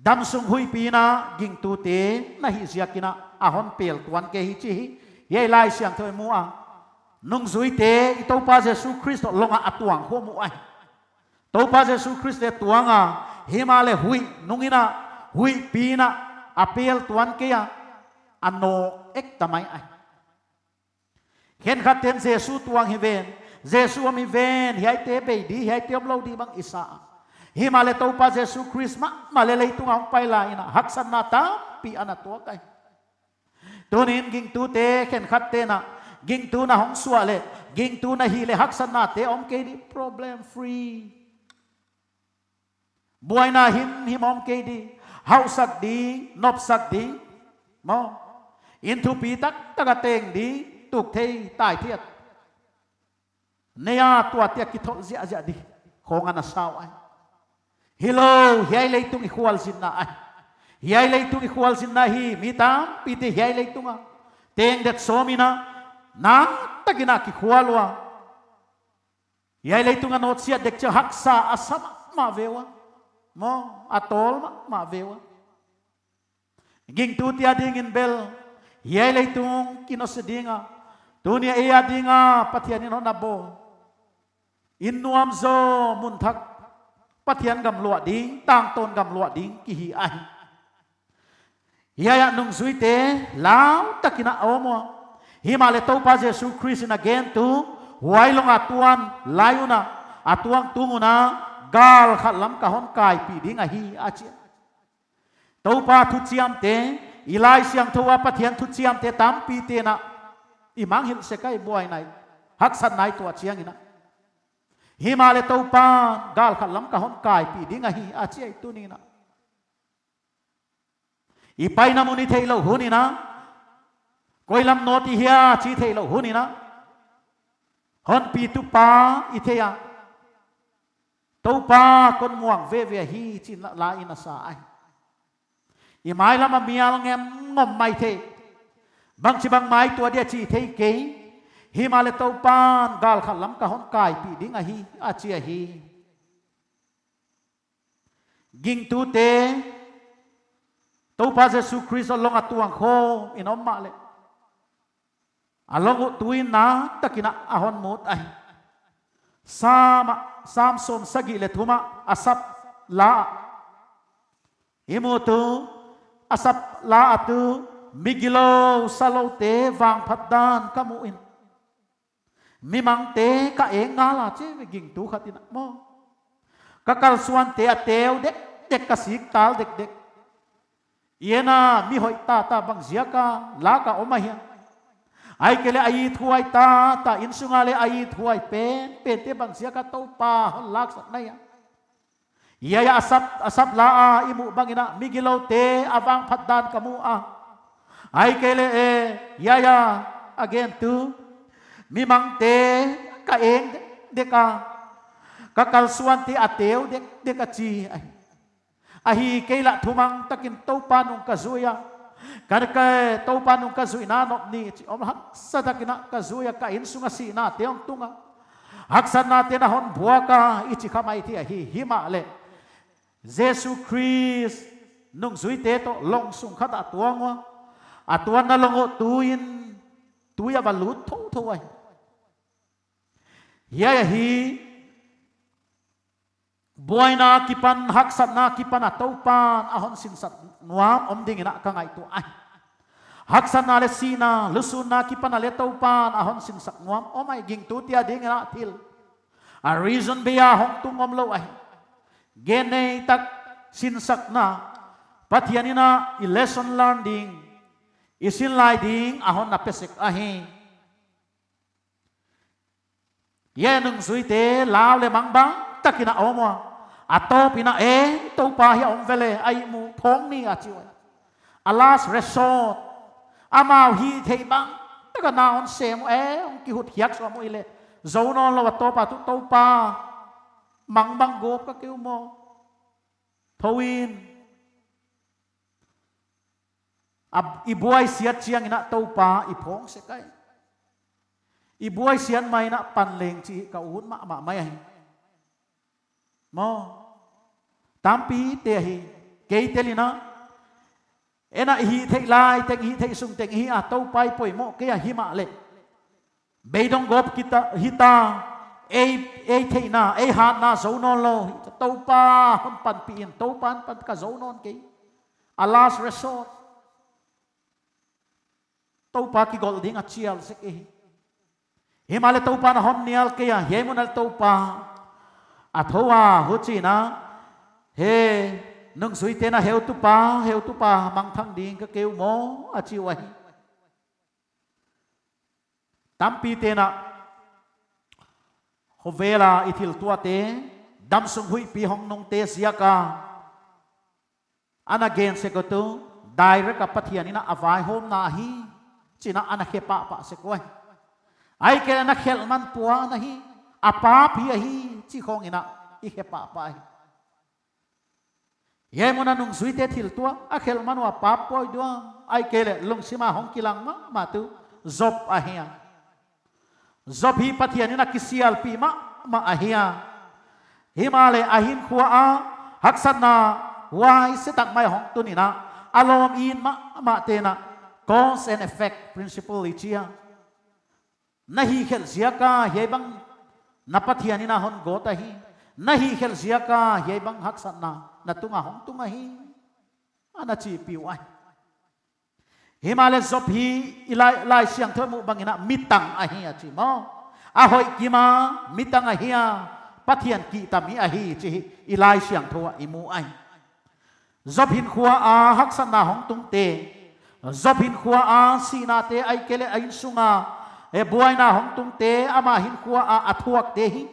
Damsung huihpi in a gingtute na hih ziakin a, a hon pel tuan kei hi chih hi, hiai Laisiangthou i mu a. Nungzuite i Toupa Jesu Khrist toh long a a tuang khawm uh ahi. Toupa Jesu Khrist leh tuang a, himahleh huih nung in a, huihpi in a, a pel tuan kei a, a nawk ek ta mai ahi. Khenkhatte'n Jesu tuang hi ven, Jesu om hi ven, hiaite bei di, hiaite omlou di bang i sa a. Himahleh Toupa Jesu Khrist mahmah leh leitung a hong pai lai in a haksatna tampi ana tuak ahi. Tuni'n gingtute khenkhatte'n a gingtu na hong suah leh, gingtu na hih leh haksatnate om kei di, problem free. Buaina himhim om kei di, hauhsak di, nopsak di, maw. Inn thupi taktak a teng di, tuk thei, tai thei a nei a, tuate a kitholh ziahziah di khong ana sa uh ahi. Hilou, hiai leitung i khualzinna ahi. Hiai leitung i khualzinna hi, mi tampite hiai leitung a teng det sawm in a, na takin a kikhual ua. Hiai leitung a nawtsiat dek chiang haksa a sa mahmah ve ua. Maw, a tawl mahmah ve ua. Gingtute adingin bel, hiai leitung kinawsia ding a, tuni a ei ading a Pathian in hon a bawl, inn nuam zaw, mun thak, Pathian gam luah ding, tangtawn gam luah ding kihi ahi. Hiai a nungzuite lau takin a om ua. Himahleh Toupa Jesu Khrist in a gen tuh, huai long a tuan lai un a, a tuang tung un a, gal khat lam ka hon kaipih ding ahi, a chi. Toupa thuchiamte, i Laisiangthou a Pathian thuchiamte tampite'n a i mangngilh sek ahi, buaina i, haksatna i tuah chiangin a. Himahleh Toupa'n gal khat lam ka hon kaipih ding ahi, a chi ahi tuni'n a. I paina mun i theihlouh hun in a, koi lam nawt i hia chih theihlouh hun in a, hon pitu pa i thei a, Toupa kon muang veve hi chi'n la, la in a sa ahi. I mailam a mial ngem ngawm maithei. Bangchibang mai tuah dia chih thei kei. Himahleh Toupa'n gal khat lam ka hon kaipih ding ahi, a chi ahi. Gingtute, Toupa Jesu Khrist a long a tuang khawm in om mahleh, a long uh tuin na takin a hon mut ahi. Sam a, Sam sawmsagih leh thum a Asap la ah i mu tuh, Asap la ah tuh, mi gilou saloute vangphat dan ka mu in, mi mangte ka eng ngal a chi ve, gingtu khat in a maw. Ka kalsuante a teu dekdek, ka sik tal dekdek. I en a mi hoih tata bang ziak a lak a om ahia? Ahihkeileh a ithuai tata, innsung a leh a ithuai penpente bang ziak a Toupa hon laksak na hia? Hiai a Asap, Asap la a i muh bangin a mi giloute a vangphat dan ka mu a. Ahihkeileh e, hiai a gen tuh, mi mangte ka eng dekdek a, ka kalsuante a teu dekdek a chi ahi. Ahihkeileh thumang takin Toupa nung ka zui a, ka, ka, Toupa nung ka zuihna nop ni chi om, haksa takin a ka zui a, ka innsung a sihnate hong tung a, haksatnate na hon buak a, i chi kha maithei ahi. Himahleh Jesu Khrist nungzuite toh long sung khat a tuang ua, a tuanna long uh tuin, tui a va lut thouthou ahi. Hiai ahi, buaina kipan, haksatna kipan a Toupa'n a hon sinsak nuam om dingin a ka ngaihtuah ahi. Haksatna leh sihna, lusunna kipan a leh Toupa'n a hon sinsak nuam om ahi, gingtute adingin a thil. A reason bei a hong tung omlou ahi. Gen nei tak, sinsakna, Pathian in a i lesson learn ding, i sin lai ding a hon na pe sek ahi. Hiai nungzuite lau leh mangbang takin a om ua. A tawp in a, e, Toupa hiai om ve leh, ei mu phawng ni a chi ua. A last resort. Amau hihtheih bang tak a na hon sem ua, e, hong kihut khiak suam uh i leh, zou nawnlou a tawp a tuh, Toupa, mangbang gawp ka kei uh maw. Thou in. A, i buaisiat chiangin a Toupa i phawng sek ahi. I buaisiat mai in a pan leng chih ka ut mahmah mai ahi. Maw. Tampite ahi. Kei tel in a, en a i hihtheih lai teng, i hihtheih sung teng i hih a, Toupa i poimoh kei a, himahleh beidong gawp kita, hita, ei, ei theihna, ei hatna zou nawnlou, Toupa hon panpih in, Toupa'n pan ka zou nawn kei. A last resort. Toupa kigolh ding a chial sek ahi. Himahleh Toupa'n a hon nial kei a, hiai mun a leh Toupa a thou a, huchiin a, He, nungzuite'n a heutupa, heutupa mangthang ding ka kei uh maw, a chi uh ahi. Tampite'n a, khovel a i thil tuahte, damsung huihpi hong nungte ziak a, ana gen sek uh tu, direct a Pathian in a vaihawmna ahi, chi'n ana khe pahpah sek uh ahi. Ahihkeileh na khelhman pua na hi, a pap hi ahi, chi khawng in i khe pahpah hi. Hiai mun a nungzuite thil tuah, a khelhman uh a pap pua uh diam, ahihkeileh lungsim a hong kilang mahmah tu, Job ahi a. Job hi Pathian in a kisialpih mahmah ahi a. Himahleh a hinkhua a haksatna huaise tak mai hong tun in a, a lawm it mahmah te'n a cause and effect principle i chi a. Na hihkhelh ziak a hiai bang na Pathian in a hon gawt ahi. Na hihkhelh ziak a hiai bang haksatna na tung a hong tung ahi, ana chihpih uh ahi. Himahleh Job hi i Lai, Laisiangthou muh bang in a mi tang ahi a chi maw. A hoih kim a mi tang ahi a, Pathian kihta mi ahi chih i Laisiangthou ah i mu ahi. Job hinkhua a haksatna hong tungte, Job hinkhua a sihnate ahihkeileh a innsung a, e, buaina hong tungte, ama hinkhua a a thuakte hi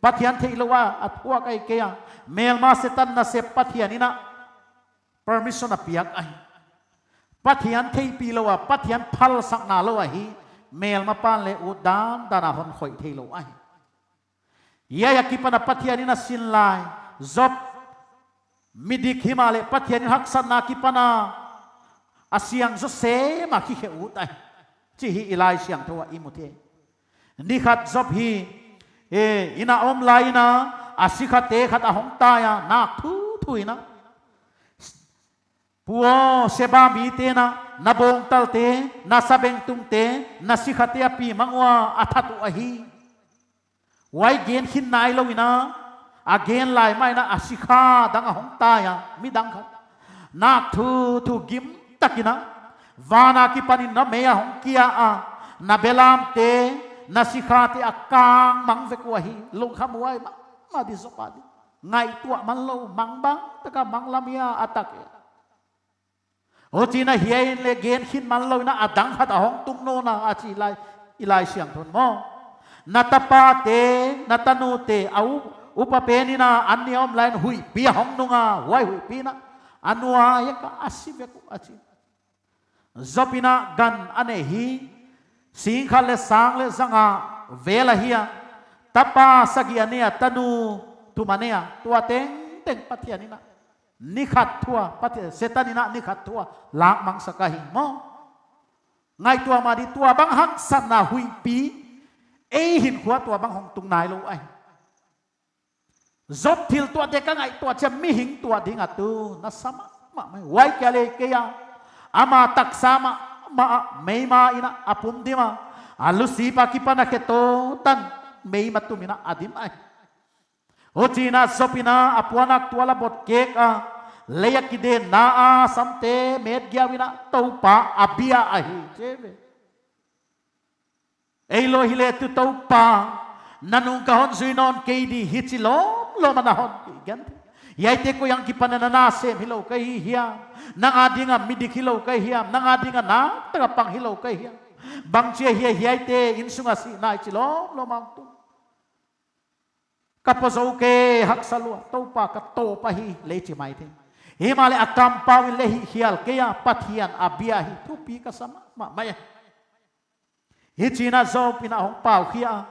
Pathian theilou a a thuak ahi kei a. Melma Setan nasep Pathian in a permission a piak ahi. Pathian theihpih lou a, Pathian phalsakna lou ahi, melmapa'n leh ut dandan a hon khoih theilou ahi. Hiai akipan a Pathian in a sin lai, Job midik himahleh Pathian in haksatna akipan a a siang zaw sem a kikhe ut ahi, chih i Laisiangthou ah i mu thei. Ni khat Job hi, e, inn a om lai in a, a sikhate khat a hong tai a, nak thuthu in a. Pu aw, Seba mite'n a, na bawngtalte, na sabengtungte, na sikhate a pi mang ua, a that uh ahi. Huai gen khin nailou in a, a gen lai mah in a, a sikha dang a hong tai a, midang khat. Nak thuthu gim tak in a, van akipan in na mei a hong kia a, na belamte, na sikhate a kang mang vek uh ahi, lungkhamhuai mahmah di Job a di. Ngaihtuah man lou, mang bang tak a mang lam hia a tak e. Huchi'n a hiai leh gen khin man lou in a, a dang khat a hong tung nawn a, a chi lai, i Laisiangthou in maw. Na tapate, na tanute, a u-, upa pen in a, an ni a om lai in huihpi a hong nung a, huai huihpi in a, a nuai a ka a si vek uh a chi. Job in a gan a nei hi, sing khat leh sang leh zanga vel ahi a, tapa sagih a nei a, tanu thum a nei a, tua tengteng Pathian in a ni khat thu a, Pathian, Setan in a ni khat thu a lak mangsak ahi maw. Ngaihtuah mah di, tua bang haksatna huihpi, ei hinkhua tua bang hong tung nailou ahi. Job thil tuahte ka ngaihtuah chiang mihing tuah ding a tu, na sa mahmah mai. Huai kia leh kei a, ama taksa mahmah a, meima in a a pum dim a, a lusip akipan a khetu tan, meima tum in a a dim ahi. Huchi'n a Job in a a puannak tual a bot kek a, lei a kidenna a samte met giau in a Toupa a bia ahi, chi ve. Ei lou hileh tu Toupa, na nung ka hon zui nawn kei di, hichi lawmlawm a na hon pi gen. Hiaite koi a kipan a na nasem hilou ka hi hiam, nang a ding a midik hilou ka hi hiam, nang a ding a naktak a pang hilou ka hi hiam. Bangchi a hia hiaite innsung a sihna hichi lawmlawm a hong tung. Ka pau zou kei, haksa lua, Toupa ka tawp ahi, lei chi mai thei. Himahleh a kampau in leh hih hial kei a, Pathian a bia hi, thupi ka sa mahmah mai. Hichi'n a Job in a hong pau khia.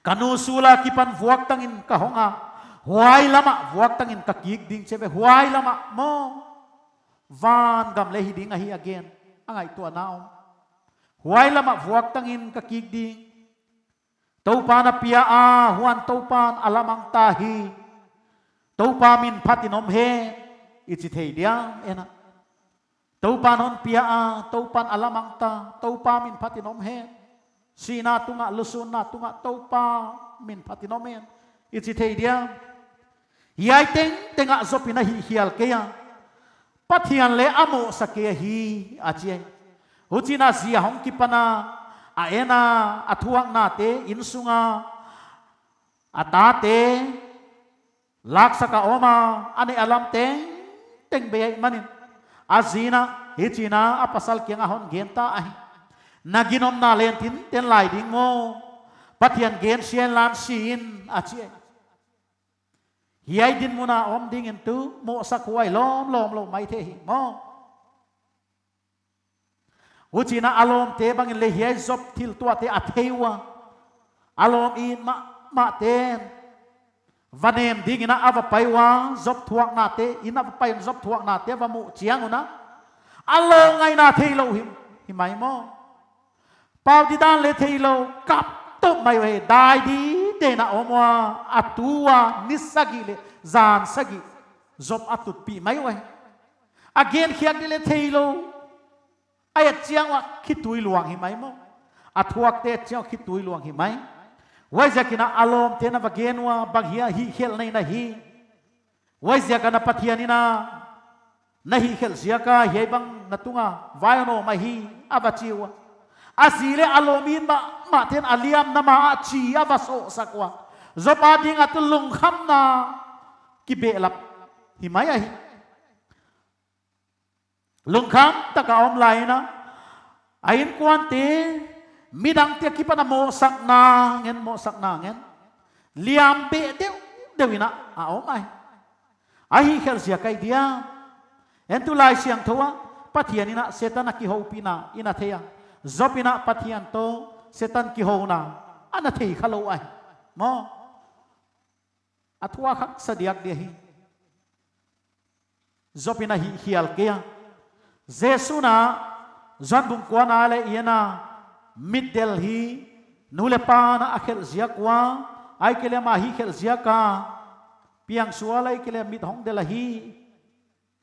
Ka nu sul akipan vuaktang in ka hong a, huai lam a vuaktang in ka kik ding chi ve, huai lam a maw. Van gam leh hi ding ahi a gen, a ngaihtuahna om. Huai lam a vuaktang in ka kik ding. Toupa'n a pia a, huan Toupa'n a lamang ta hi. Toupa min phatin om hen, i chi thei diam, en a. Toupa'n hon pia a, Toupa'n a lamang ta, Toupa min phatin om hen. Sihna tung a, lusunna tung a, Toupa min phatin om hen, i chi thei diam. Hiai tengteng a Job in a hih hial kei a. Pathian leh a mohsa kei hi, a chi. Huchi'n a zi a hong kipan a, a en a, a thuaknate, innsung a, a tate, Laksak a om a, a neih a lam tengteng bei ahih manin, a zi in hichi'n a pasal kiang ah hon gen ta ahi. Na ginomna leng tinten lai ding maw. Pathian gen sian lan si in a chi. Hiai dinmun a om dingin tu mohsakhuai lawmlawm lou maithei hi maw. Huchi'n a lawmte bangin leng hiai Job thil tuahte a thei ua. A lawm it mahmahte'n va nem dingin a va pai ua, Job thuaknate, inn a va pai in Job thuaknate va muh chiang un a, a lawm ngaihna theilou hi, hi mai maw. Pau didan leng theilou, kap top mai uhi, dai dide in a om ua, a tu ua, ni sagih leh zan sagih, Job a tutpih mai uhi. A gen khiak di leng theilou, a et chiang ua khitui luang hi mai maw. A thuakte et chiang ua khitui luang hi mai. Huaiziakin a lawmte'n a va gen ua, bang hia hihkhelhna in ahi. Huaiziak a na Pathian in a na hihkhelh ziak a hiai bang na tung a vai a om ahi, a va chi ua. A zi leh a lawm it mahmahte'n a liamna ma ah chi a va sohsak ua. Job a ding a tu lungkhamna kibehlap hi mai ahi. Lungkham tak a om lai in a, a innkuante, midangte akipan a mohsakna ngen, mohsakna ngen, liam beh deuhdeuh in a a om ahi. A hihkhelh ziak ahi diam? En tu Laisiangthou ah Pathian in a Setan a kihoupihna in a thei a. Job in a Pathian toh Setan kihouna ana thei khalou ahi maw. A thuak haksa diak di ahi. Job in a hihkhial kei a. Jesu'n a Johan bung kuana leh i en a, mitdel hi nu leh pa'n a khelh ziak ua, ahihkeileh ama hihkhelh ziak a piangsual ahihkeileh mit hong del ahi,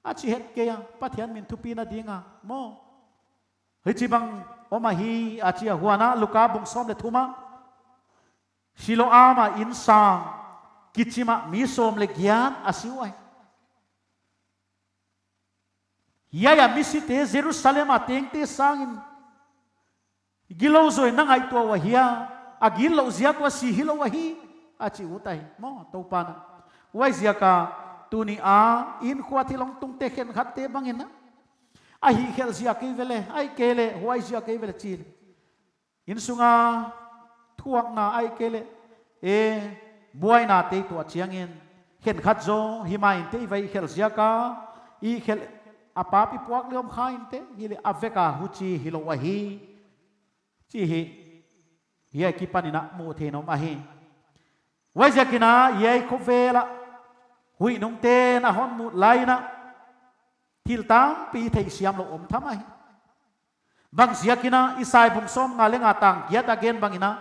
a chi het kei a, Pathian min thupina ding a maw. Hichibang om ahi a chi a. Huan a Luka bung sawm leh thum a, Siloam a innsang kichim ah mi sawm leh giat a si uhi. Hiai a misite Jerusalem a tengte sangin gilou zaw in na ngaihtuah ua hia, a gilou ziak ua si hilou ahi, a chi ut ahi maw Toupa'n a. Huaiziak a tuni a innkuan thil hong tungte khenkhatte bangin a, a hihkhelh ziak ahi ve leh, ahihkeileh huai ziak ahi ve leh chi leh, innsung a thuakna ahihkeileh, e, buainate i tuah chiangin, khenkhat zaw hi mai inteh, i va hihkhelh ziak a, i hihkhelh a pap i puak leh om kha inteh, hileh a vek a huchi hilou ahi, chi hi, hiai akipan in a muh theih in om ahi. Huaiziakin a hiai khovel ah huih nungte'n a hon mut lai in a, thil tampi theihsiam lou om tham ahi. Bangziakin a, Isai bung sawmnga leh nga tang giat a gen bangin a,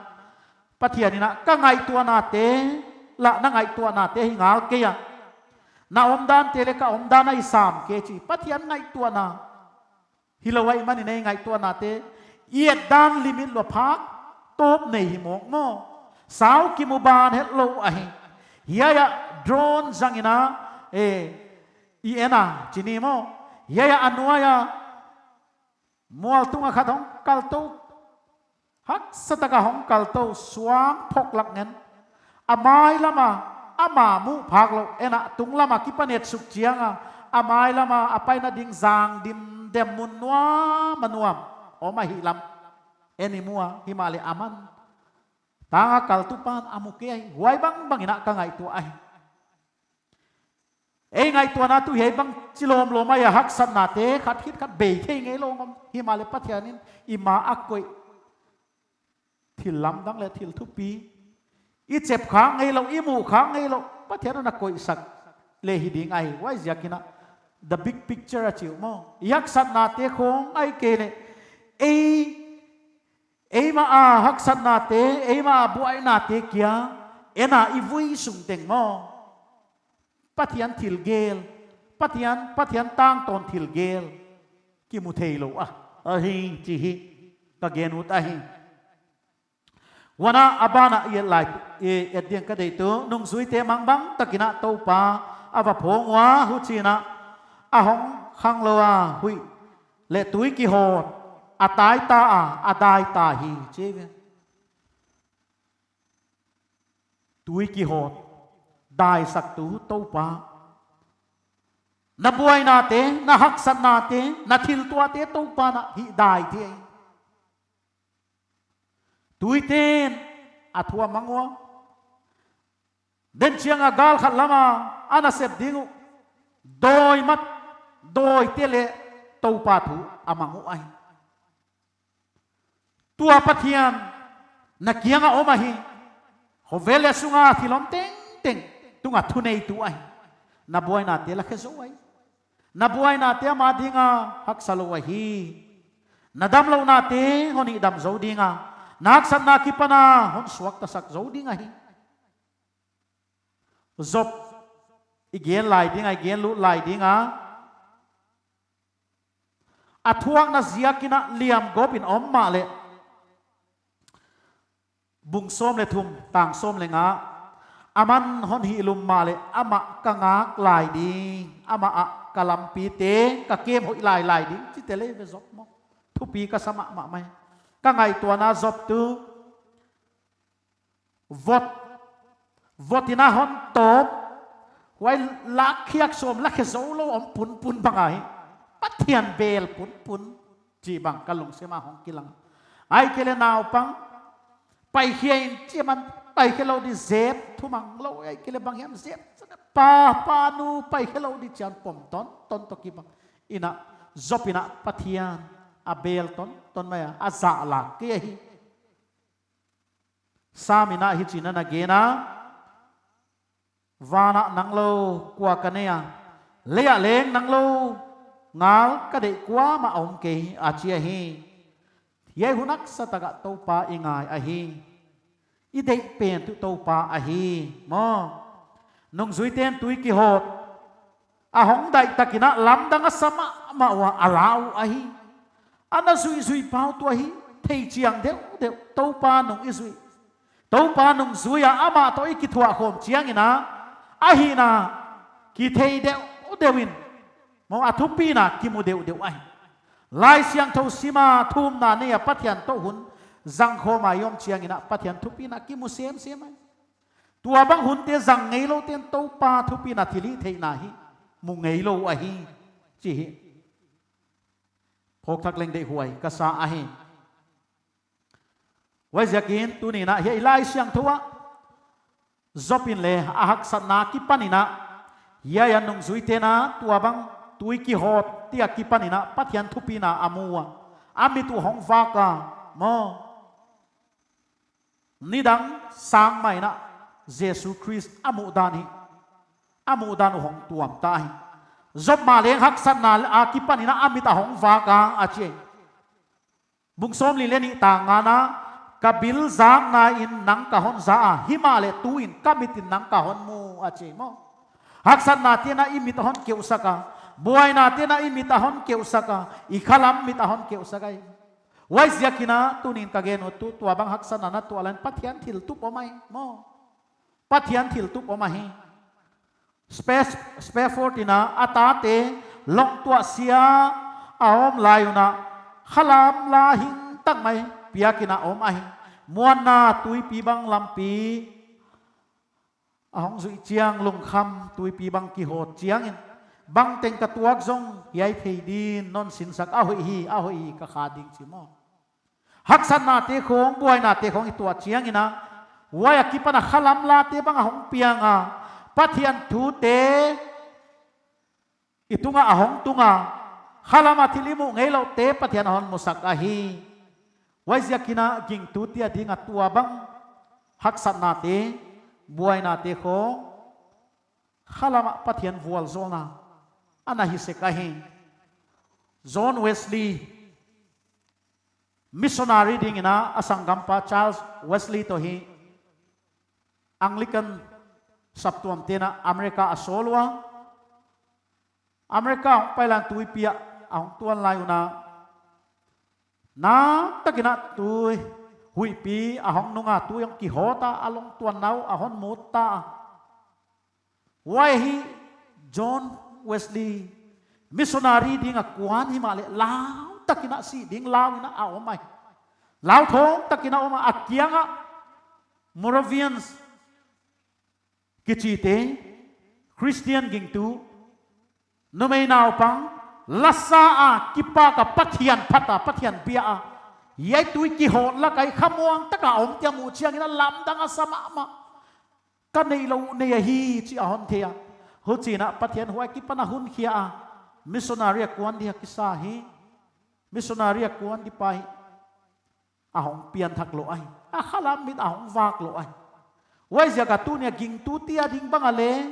Pathian in a, ka ngaihtuahnate lah na ngaihtuahnate hi ngal kei a, na omdante leh ka omdan ahi sam kei chi. Pathian ngaihtuahna hilou ahih manin ei ngaihtuahnate i et dan limit lua phak tawp nei hi mawk maw. Sau kimu ban hetlou ahi. Hiai a drone zang in a, e, i en a chi ni maw. Hiai a nuai a mual tung a khat hong kal tou, haksa tak a hong kal tou, suang phawk lak ngen. A mai lam a, ama muh phak lou, en a tunglam a kipan et suk chiang a, a mai lam a a paina ding zang dimdem mun nuam a nuam om ahih lam en i mu a, himahleh aman tang a kaltu pa'n a mu kei ahi. Huai bangbang in a ka ngaihtuah ahi. Ei ngaihtuahna tu hiai bang chi lawmlawm ahi a, haksatnate khat khit khat bei thei ngeilou om, himahleh Pathian in i ma a koih thil lamdang leh thil thupi, i chep khak ngeilou, i muh khak ngeilou, Pathian in a koihsak leh hi ding ahi. Huaiziakin a, the big picture a chi uh maw. I haksatnate khong ahihkeileh, ei, eimah a haksatnate, eimah a buaihnate kia en a i vui sung teng maw, Pathian thil gel, Pathian, Pathian tangtawn thil gel kimu theilou a, ahi chi hi ka gen ut ahi. Huan a, a ban a i et lai, i et ding ka deih tu, nungzuite mangbang takin a Toupa a va phawng ua, huchiin a, a hong khanglou a huih leh tui kihawt, a tai ta a, a dai ta hi, chi ve. Tui kihawt, daisaktu Toupa. Na buainate, na haksatnate, na thiltuahte Toupa'n a hih dai thei. Tuite'n a thu a mang ua. Den chiang a gal khat lam a, a nasep ding uh dawi mat, dawite leh Toupa thu a mang uh ahi. Tua Pathian na kiang a om ahi. Khovel leh sung a thil om tengteng tung a thuneitu ahi. Na buainate la khe zou ahi. Na buainate ama ding a haksa lou ahi. Na damlouhnate hon hihdam zou ding a, na haksatna akipan a hon suaktasak zou ding ahi. Job i gen lai ding a, i gen lut lai ding a, a thuakna ziak in a liam gawp in om mahleh, bung sawm leh thum, tang sawm leh nga, aman hon hihlum mahleh, amah ka ngak lai ding, amah ah ka lampite ka kem hoih lailai ding, chite leh ve Job maw. Thupi ka sa mahmah mai. Ka ngaihtuahna Job tuh vot, vot in a hon tawp, huai lak khiak sawm la khe zou lou om punpun bang ahi. Pathian bel punpun chih bang ka lungsim a hong kilang. Ahihkeileh naupang, paikhia in chi man, paikhe lou di zep, thumang lou, ahihkeileh bang hiam zep, pa, pa nu, paikhe lou di chiang pom tonton toh kibang. In a, Job in a Pathian a bel tonton mai a, a zah lak kei ahi. Sam in a hichi'n a na gen a, van ah nang lou kua ka nei a, lei ah leng nang lou ngal ka deih kuamah om kei a chi ahi. Hiai hun haksa tak ah Toupa i ngai ahi. I deih pen tuh Toupa ahi maw. Nungzuite'n tui kihawt a hong daih tak in a lamdang a sa mahmah ua, a la uh ahi. A na zuihzuih pau tuh ahi, thei chiang deuhdeuh, Toupa nung i zuih, Toupa nung zui a amah toh i kithuahkhawm chiang in a, a hihna kithei deuhdeuh in, maw, a thupina kimu deuhdeuh ahi. Laisiangthou sim a, thumna nei a, Pathian toh hun zangkhawm a i om chiang in a, Pathian thupina kimu semsem ahi. Tua bang hunte zang ngeiloute'n Toupa thupina thilhihtheihna hi mu ngeilou ahi, chi hi. Phawk thak leng deihhuai ka sa ahi. Huaiziakin tuni'n a hiai Laisiangthou ah Job in leng a haksatna akipan in a, hiai a nungzuite'n a tua bang tui kihawt te akipan in a Pathian thupina a mu ua, a mit uh hong vak a maw. Nidang sang mah in a Jesu Khrist a muhdan hi, a muhdan uh hong tuam ta hi. Job mah leng haksatna akipan in a a mit a hong vak a, a chi. Bung sawmli leh nih tang ngana, ka bil zakna in nang ka hon za a, himahleh tuin ka mit in nang ka hon mu a chi maw. Haksatnate'n a i mit a hon keuhsak a, buainate'n a i mit a hon keuhsak a, i khalam mit a hon keuhsak ahi. Huaiziakin a tuni'n ka gen uh tuh tua bang haksatna na tuah lai in Pathian thiltup om ahi maw. Pathian thiltup om ahi. Space, Spafford in a a tate lawngtuah sia a om lai un a khalam la hing tak mai piak in a om ahi. Muanna tuipi bang lampi a hong zuih chiang, lungkham tuipi bang kihawt chiangin, bangteng ka tuak zong hiai thei din non sinsak, a hoih hi, a hoih hi ka kha ding chi maw. Haksatnate khong, buainate khong i tuah chiangin a, huai akipan a khalam late bang a hong piang a, Pathian thute i tungah a hong tung a, khalam a thil i muh ngeilouhte Pathian a hon musak ahi. Huaiziakin a gingtute a ding a tua bang haksatnate, buainate khong, khalam ah Pathian vualzawlna ana hi sek ahi. John Wesley, missionary dingin a, a sanggampa Charles Wesley toh hi Anglican saptuamte'n a America a sawl ua. America a hong pai lai in tuipi ah a hong tuan lai un a, naktakin a tui, huihpi a hong nung a, tui hong kihawt a, a lawngtuanna uh a hon mut ta a. Huai hi John Wesley, missionary ding a kuan himahleh lau takin a sih ding lau in a om ahi. Lau thawng takin a om a, a kiang ah Moravians, kichite, Christian gingtu, numei naupang, lasa a kipak a Pathian phat a, Pathian bia a, hiai tui kihawt lak ah khamuang taka om chih a muh chiangin a lamdang a sa mahmah. Ka neihlouh nei ahi chih a hon thei a. Huchiin a Pathian huai akipan a hon khia a, missionary a kuan dia kisa hi. Missionary a kuan di pa hi. A hong piangthak lou ahi. A khalam mit a hong vak lou ahi. Huaiziak a tuni a gingtute ading bang a leh,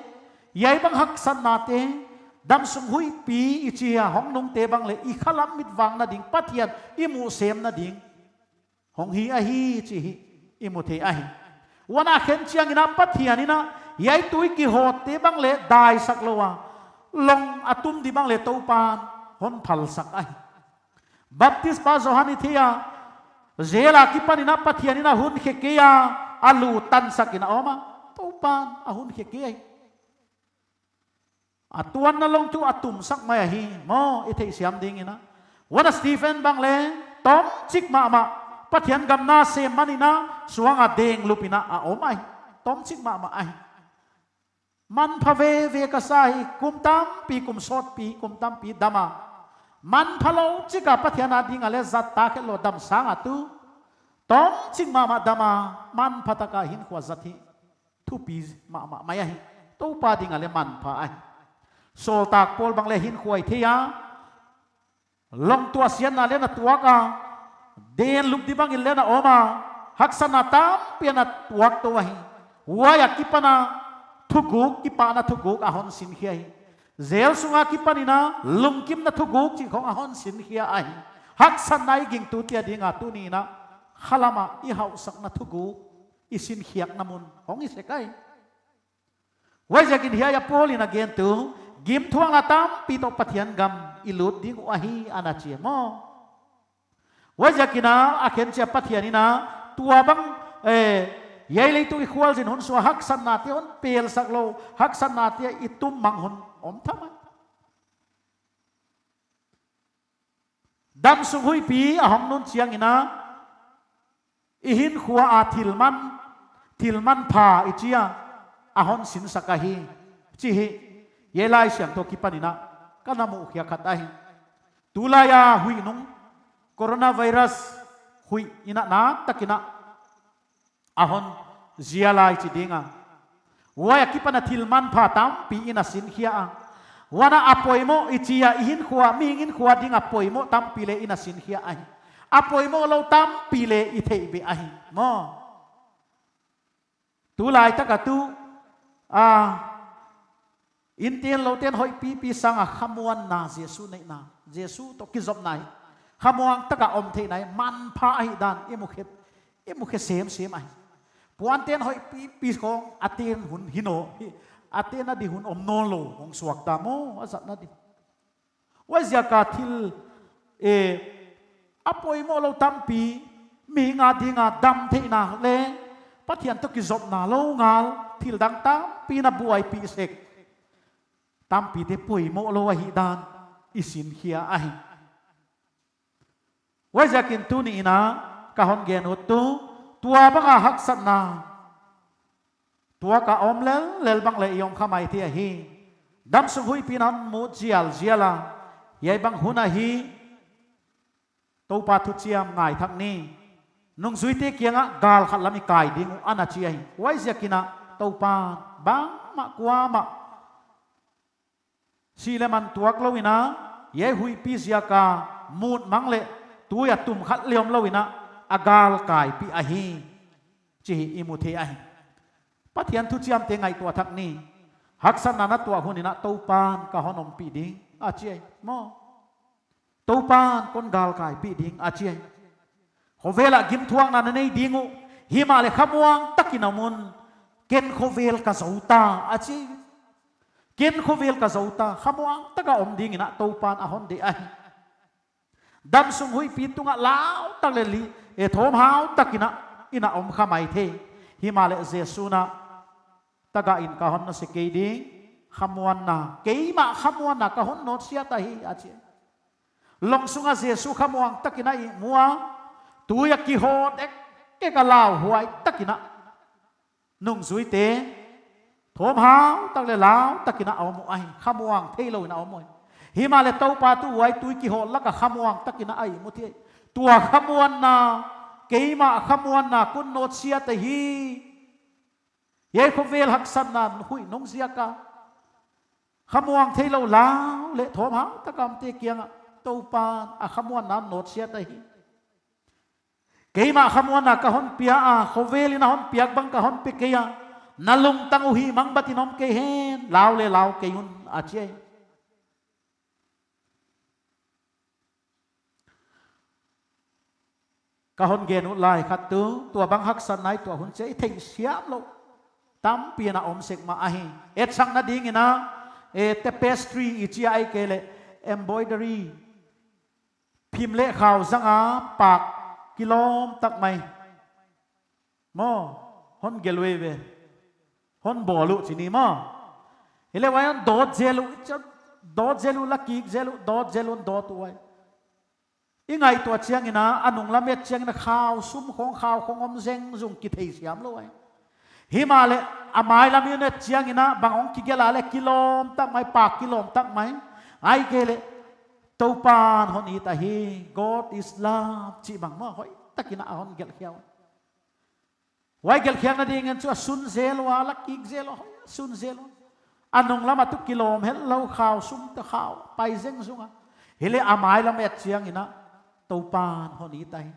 hiai bang haksatnate, damsung huihpi i chi a hong nungte bang leh, i khalam mit vakna ding, Pathian i muh semna ding hong hi ahi chih i mu thei ahi. Huan a khen chiangin a Pathianin a, hiai tui kihawtte bang leh daisak lou a, long a tum di bang leh Toupan hon phalsak ahi. Baptist pa Johan i thei a, jail akipanin a Pathianin a hon khe kei a, a lu tansakin a om a, Toupan a hon khe kei ahi. A tuanna long tuh a tumsak mai ahi, maw, i theihsiam dingin a. Huan a Stephen bang leh, tomchik mahmah, Pathian gam na sem manin a, suang a deng lupin a a om ahi. Tomchik mahmah ahi. Manpha veve ka sa hi, kum tampi, kum sawtpi, kum tampi dam a. Manpha lou chik a Pathian ading a leh zat ta khe lou dam sang a tuh. Tomchik mahmah dam a, manpha taka hinkhua zat hi. Thupi mahmah mai ahi. Toupa ading a leh manpha ahi. Sawltak Paul bang leh hinkhua i thei a. Long tuahsiatna leh na tuak a. Deng lup di bangin leh na om a. Haksatna tampi a na tuak tou ahi. Huai akipan a thuguk, kipahna thuguk a hon sinkhia hi. Jail sung akipanin a lungkimna thuguk chih khong a hon sinkhia ahi. Haksatna i gingtute ading a tuni'n a khalam a i hausakna thuguk i sinkhiakna mun hong hi sek ahi. Huaiziakin hiai a Paulin a gen tuh, gimthuakna tampi toh Pathian gam i lut ding uh ahi ana chi maw. Huaiziakin a, a khen chiang Pathianin a, tua bang, eh, hiai leitung i khualzin hun sung a haksatnate hon pelsak lou, haksatnate i tummang hun om tham a. Damsung huihpi a hong nun chiangin a, i hinkhua a thil man, thil manpha i chi a, a hon sinsak ahi, chih hi, hiai Laisiangthou akipanin a, ka na muhkhiak khat ahi. Tulai a huih nung, coronavirus huih in a naktakin a, a hon zia lai chi ding a. Huai akipan a thil manpha tampi in a sinkhia a. Huan a poimoh i chi a i hinkhua, mihing hinkhua ding a poimoh tampi leh in a sinkhia ahi. A poimoh lou tampi leh i theih beh ahi. Maw. Tulai tak a tuh, a, Innte'n loute'n hoihpipi sang a khamuanna Jesu neihna, Jesu toh kizopna hi. Khamuang taka om theihna hi, manpha ahihdan, i mukhe, i mukhe semsem ahi. Puante'n hoihpipi khong, a ten hun hi nawn, hi, a tenna di hun om nawnlou, hong suak ta maw, a zatna di. Huaiziak a thil, eh, a poimoh lou tampi, mihing ading a damtheihna leh, Pathian toh kizopna lou ngal, thil dang tampi na buaipih sek. Tampite poimoh lou ahihdan, i sinkhia ahi. Huaiziakin tuni'n a, ka hon gen ut tuh, tua bang a haksatna. Tuak a om lellel bang leh i om kha maithei ahi. Damsung huihpi in a hon mut zialzial a. Hiai bang hun ahi. Toupa thuchiam ngaithak ni. Nungzuite kiangah gal khat lam i kai ding uh ana chi ahi. Huaiziakin a Toupa'n bangmah kuamah si leh man tuak lou in a, hiai huihpi ziak a mut mang leh tui a tum khat leh om lou in a, a galkaipih ahi. Chih i mu thei ahi. Pathian thuchiamte ngaihtuah thak ni. Haksatna na tuah hun in a Toupa'n ka hon ompih ding. A chi ahi. Maw. Toupa'n kon galkaipih ding a chi ahi. Khovel ah gimthuakna na nei ding uh. Himahleh khamuang takin om un. Ken khovel ka zou ta a chi. Ken khovel ka zou ta. Khamuang taka om dingin a Toupa'n a hon deih ahi. Damsung huihpi tungah lau tak leh li, e thawmhau takin a, in a om kha maithei. Himahleh Jesu'n a tagah in ka hon nawsia kei ding, khamuanna, keimah khamuanna ka hon nawtsiat ahi, a chi. Long sung a Jesu khamuang takin a ihmu a, tui a kihawt ek, ek a lauhuai takin a. Nungzuite, Thawmhau tak leh lau takin a om uh ahi, khamuang theilou in a om uh ahi. Himahleh Toupa tuh huai tui kihawl lak a khamuang takin a ihmut hi. Tua khamuanna, keimah khamuanna kon nawtsiat ahi. Hiai khovel haksatna huih nung ziak a khamuang theilou lau leh thawmhau tak a omte kiangah Toupan a khamuanna nawtsiat ahi. Keimah khamuanna ka hon pia a, khovel in a hon piak bang ka hon pe kei a, na lungtang uh himang bat in om kei hen, lau leh lau kei un, a chi ahi. Ka hon gen uh lai khat tuh, tua bang haksatna i tuah hun chiang i theihsiam louh tampi ana om sek mah ahi. Etsakna dingin a, eh, tapestry i chi a, ahihkeileh embroidery, phim leh khau zang a pak kilawm tak mai. Maw, hon gelh uh ve. Hon bawl uh chi ni maw. Hileh huai hon dawt zel uh, dawt zel uh, la kik zel uh, dawt zel uh, dawt uh huai. I ngaihtuah chiangin a, a nunglam et chiangin a khau sum khong, khau khong om zengzung, kitheisiam lou ahi. Himahleh a mailam i et chiangin a bang hong kigelh a leh kilawm tak mai, pak kilawm tak mai. Ahihkeileh Toupan hon it ahi, God is love, chih bang maw, hoihtakin a hon gelh khia uh. Huai gelh khiakna dingin chu a sun zel ua, la kik zel ua, hoih a sun zel ua. A nunglam a tuh kilawm hetlou, khau sum te khau pai zengzung a. Hileh a mailam et chiangin a Toupan hon it ahi.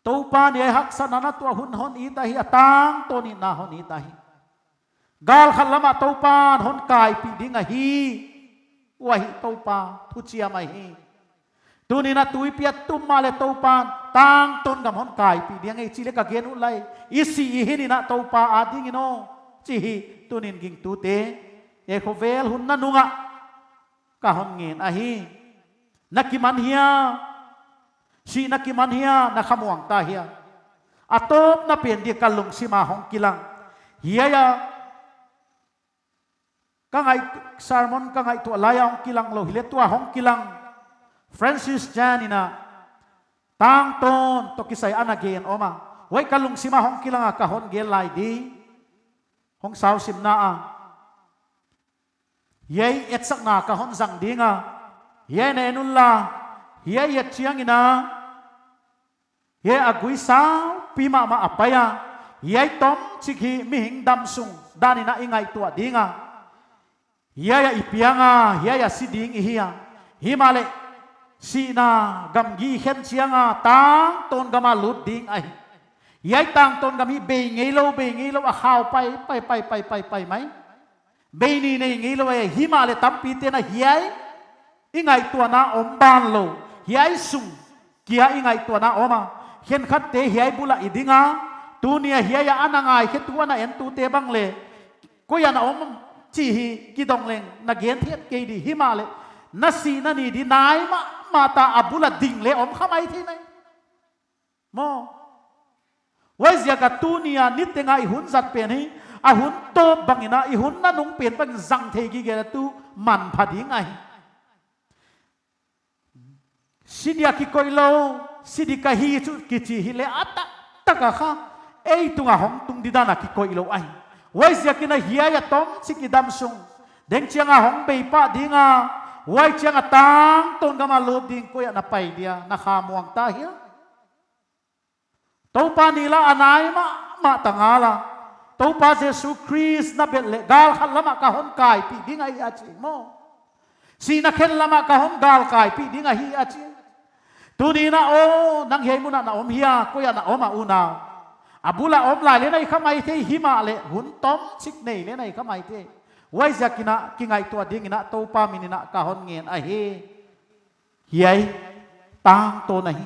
Toupan hiai haksatna na tuah hun hon it ahi, a tangtawn in a hon it ahi. Gal khat lam ah Toupan hon kaipih ding ahi. Huai Toupa thuchiam ahi. Tuni'n a tuipi a tum mahleh Toupan tangtawn gam hon kaipih ding ahi chih leh ka gen uh lai. I sih i hin in a Toupa adingin aw, chih hi tuni'n gingtute, hiai khovel hun nanung ah ka hon ngen ahi. Na kiman hia? Sihna kiman hia? Na khamuang ta hia? A tawpna pen dia ka lungsim a hong kilang, hiai a ka ngaih, sermon ka ngaihtuah lai a hong kilang lou hileh tua hong kilang Francis Chan in a tangtawn toh kisai ana gen om a. Huai ka lungsim a hong kilang a ka hon gen lai di. Hong sau sim na a. Hiai etsakna ka hon zang ding a. Hiai na en unla. Hiai et chiangin a, hiai a gui saupi mahmah a pai a. Hiai tomchik hi mihing damsung dan in a i ngaihtuah ding a. Hiai a i piang a, hiai a si ding i hi a. Himahleh sihna gamgi i khen chiang a tangtawn gam a lut ding ahi. Hiai tangtawn gam hi bei ngeilou, bei ngeilou a khau pai, pai, pai, pai, pai, pai mai. Bei ni nei ngeilou e, himahleh tampite'n a hiai i ngaihtuahna om banlou, hiai sung kia i ngaihtuahna om a. Khenkhatte hiai bul ah i ding a, tuni a hiai a ana ngaikhetu ana entute bang leh koi ah na om chih hi kidong leng na gen theih kei di, himahleh na sihna ni di nai mahmah ta a bul a ding leh om kha maithei nai. Maw. Huaiziak a tuni a niteng a i hun zat pen hi, a hun tawp bangin a, i hun nanung pen bangin zang thei gige a tuh manpha ding ahi. Si dia kikoih lou, si di ka hi chu kichi hileh a taktak a kha ei tung a hong tung di dan a kikoih lou ahi. Huaiziakin a hiai a tomchik i damsung deng chiang a hong bei pah ding a, huai chiang a tangtawn gam a lut ding koi ah na pai dia, na khamuang ta hia? Toupa ni la a nai mahmah ta ngal a. Toupa Jesu Khrist na belh leh gal khat lam ah ka hon kaipih ding ahi a chi maw. Sihna khen lam ah ka hon galkaipih ding ahi a chi. Tuni'n a aw, nang hiai mun ah na om hia, koi ah na om a unau? A bul a om lai leh nai kha maithei, himahleh hun tomchik nei leh nai kha maithei. Huaiziakin a kingaihtuah dingin a Toupa min in a ka hon ngen ahi. Hiai tangtawn ahi.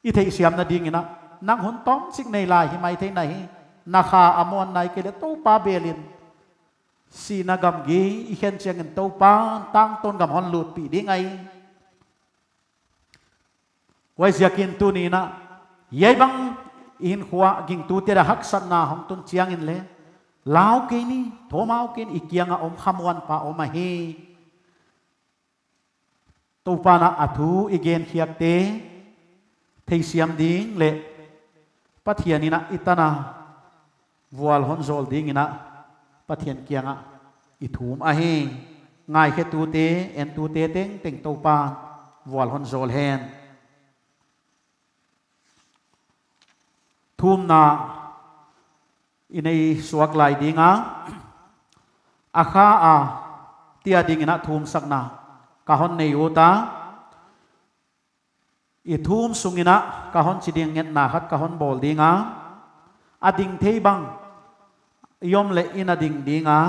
I theihsiamna dingin a, nang hun tomchik nei lai hi maithei na hi. Na kha a muanna ahihkeileh Toupa bel in sihna gamgi i khen chiangin Toupa'n tangtawn gam hon lutpih ding ahi. Huaiziakin tuni'n a, hiai bang i hinkhua gingtute a haksatna hong tun chiangin leh lau kei ni, thawmhau kei ni, i kiang a om khamuanpa om ahi. Toupa'n a thu i gen khiakte theisiam ding leh Pathian in a i tan a vual hon zawl dingin a Pathian kiangah i thum ahi. Ngaikhetute, entute tengteng Toupa'n vual hon zawl hen. Thumna i nei suak lai ding a, a kha a, tia dingin a thumsakna ka hon nei ut a. I thum sungin a ka hon chi ding ngetna khat ka hon bawl ding a, a ding thei bang i om leh i na ding ding a,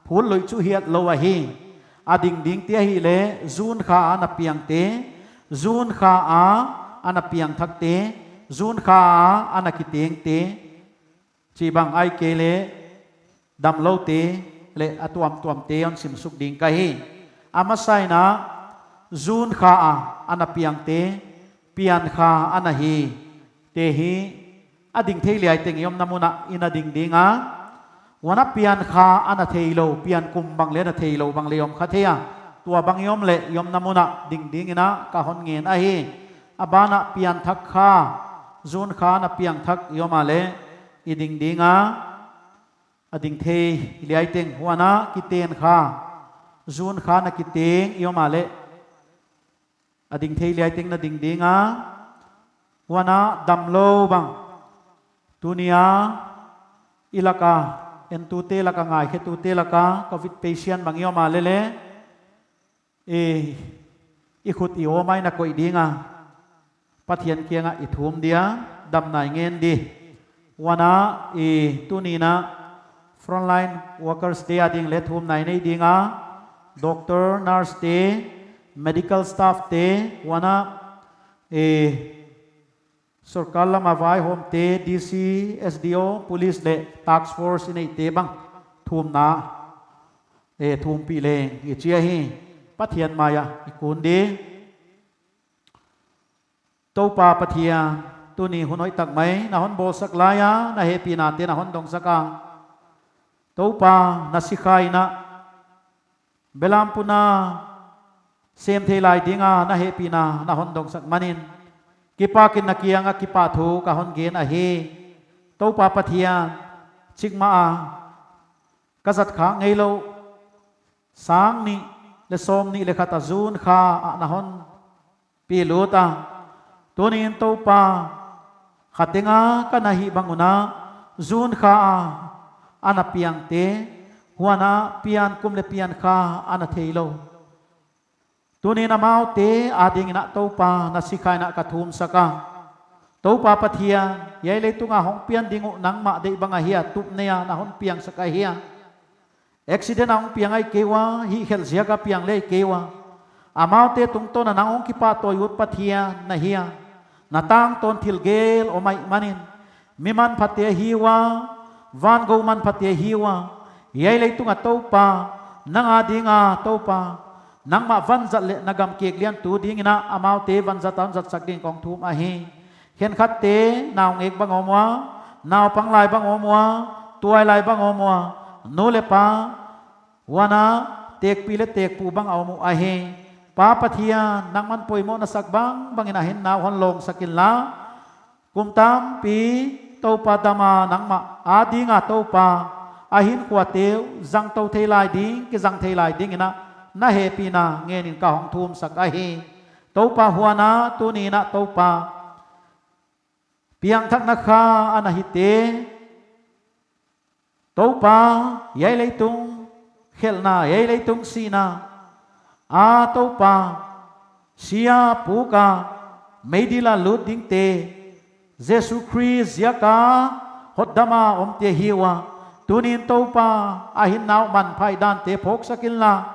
phut lui chu hiat lou ahi. A ding ding te ahihleh, June kha a na piangte, June kha a a na piangthakte, June kha a a na kitengte, chibang ahihkeileh damloute leh a tuamtuamte hon simsuk ding ka hi. A masa in a, June kha a a na piangte, pian kha a na hite hi, a ding thei liai teng i omna mun ah i na ding ding a. Huan a pian kha a na theilou, pian kum bang leh na theilou bang leh om kha thei a. Tua bang i om leh i omna mun ah ding dingin a ka hon ngen ahi. A ban ah pianthak kha, June kha na piangthak i om a leh i ding ding a. A ding thei liai teng, huan a kiten kha, June kha na kiteng i om a leh a ding thei liai teng na ding ding a. Huan a damlou bang, tuni a i lak a, entute lak a, ngaikhetute lak a covid patient bang i om a leh leh, i, i khut i aw mai na koih ding a, Pathian kiangah i thum dia, damna i ngen di. Huan a, i, tuni in a Frontline Workers Day a ding leh thumna i nei ding a, doctor, nurse te, medical staff te, huan a, i, sorkar lam a vaihawmte, D C, S D O, police leh task force i neite bang thumna, e, thumpih leng i chi ahi. Pathian mai ah i kun di. Toupa Pathian, tuni hun hoihtak mai na hon bawlsak lai a, na hehpihnate na hon dongsak a. Toupa, na sikha in a belam pun a sem thei lai ding a na hehpihna na hon dongsak manin, kipak in na kiangah kipahthu ka hon gen ahi. Toupa Pathian, chikmah a ka zat khak ngeilou, sang nih leh sawmnih leh khat a June kha ah na hon pi lut a. Tuni'n Toupa, kha teng a ka na hih bang un a, June kha a a na piangte, huan a pian kum leh pian kha a na theilou, tuni'n amaute adingin a Toupa na sikha in a ka thumsak a. Toupa Pathian, hiai leitung a hong pian ding uh nangmah deih bang ahia, tup nei a na hon piangsak ahia. Accident a hong piang ahihkei ua, hihkhelh ziak a piang leh ahihkei ua. Amaute tungtawn a nang hong kipahtawi ut Pathian na hi a. Na tangtawn thil gel om ahihmanin, mi manphate ahi ua, vangou manphate ahi ua, hiai leitung a Toupa, nang ading a Toupa, nangmah vanzat leh na gam kek liantu dingin a amaute vanzat a hon zatsak ding kong thum ahi. Khenkhatte naungek bang om ua, naupang lai bang om ua, tuailai bang om ua, nu leh pa, huan a tekpi leh tekpu bang a om uh ahi. Pa Pathian, nangman poimoh na sak bangbang in a hinna uh hon lawngsak inla, kum tampi Toupa dam a nangmah ading a Toupa, a hinkhuate uh zangtou thei lai ding, kizang thei lai dingin a na hehpihna ngen in ka hong thumsak ahi. Toupa, huan a tuni'n a Toupa, piangthakna kha a na hite, Toupa, hiai leitung khelhna, hiai leitung sihna a Toupa, si a puk a meidil a lut dingte, Jesu Khrist ziak a hotdam a omte ahi ua. Tuni'n Toupa, a hinna uh manpha dante phawksak inla,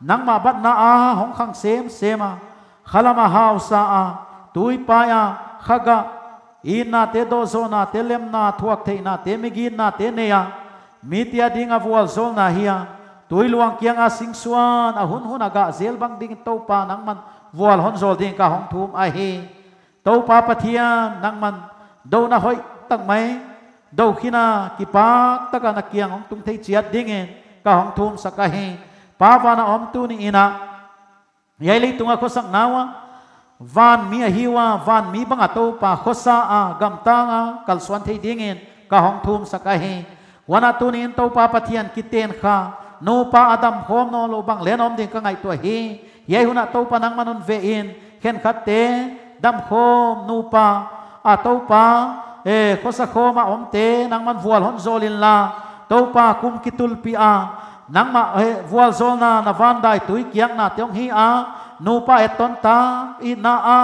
nangmah batna a hong khang semsem a, khalam a hausa a, tuipai a, khagah, itnate, dawhzawhnate, lemna, thuakthiaknate, miginnate nei a, mite ading a vualzawlna hi a, tuiluang kiang a singsuan a hunhun a gah zel bang dingin Toupa nangman vual hon zawl ding ka hong thum ahi. Toupa Pathian, nangman douna hoihtak mai, dou khin a kipak tak a na kiang hong tung thei chiat dingin ka hong thumsak ahi. Pa van a om, tuni'n a hiai leitung a khosakna ua, vanmi ahi ua, vanmi bang a Toupa khosa a, gamtang a kalsuan thei dingin ka hong thumsak ahi. Huan a tuni'n Toupa Pathian kiten kha, nupa a dam khawm nawnlou bang leng om ding ka ngaihtuah hi. Hiai hun a Toupa nangman hon ve in, khenkhatte dam khawm nupa a Toupa, eh, khosa khawm a omte nangman vual hon zawl inla, Toupa kum kitulpi a, nangmah, eh, vualzawlna na vandaitui kiakna te hong hi a, nupa etton tak itna a,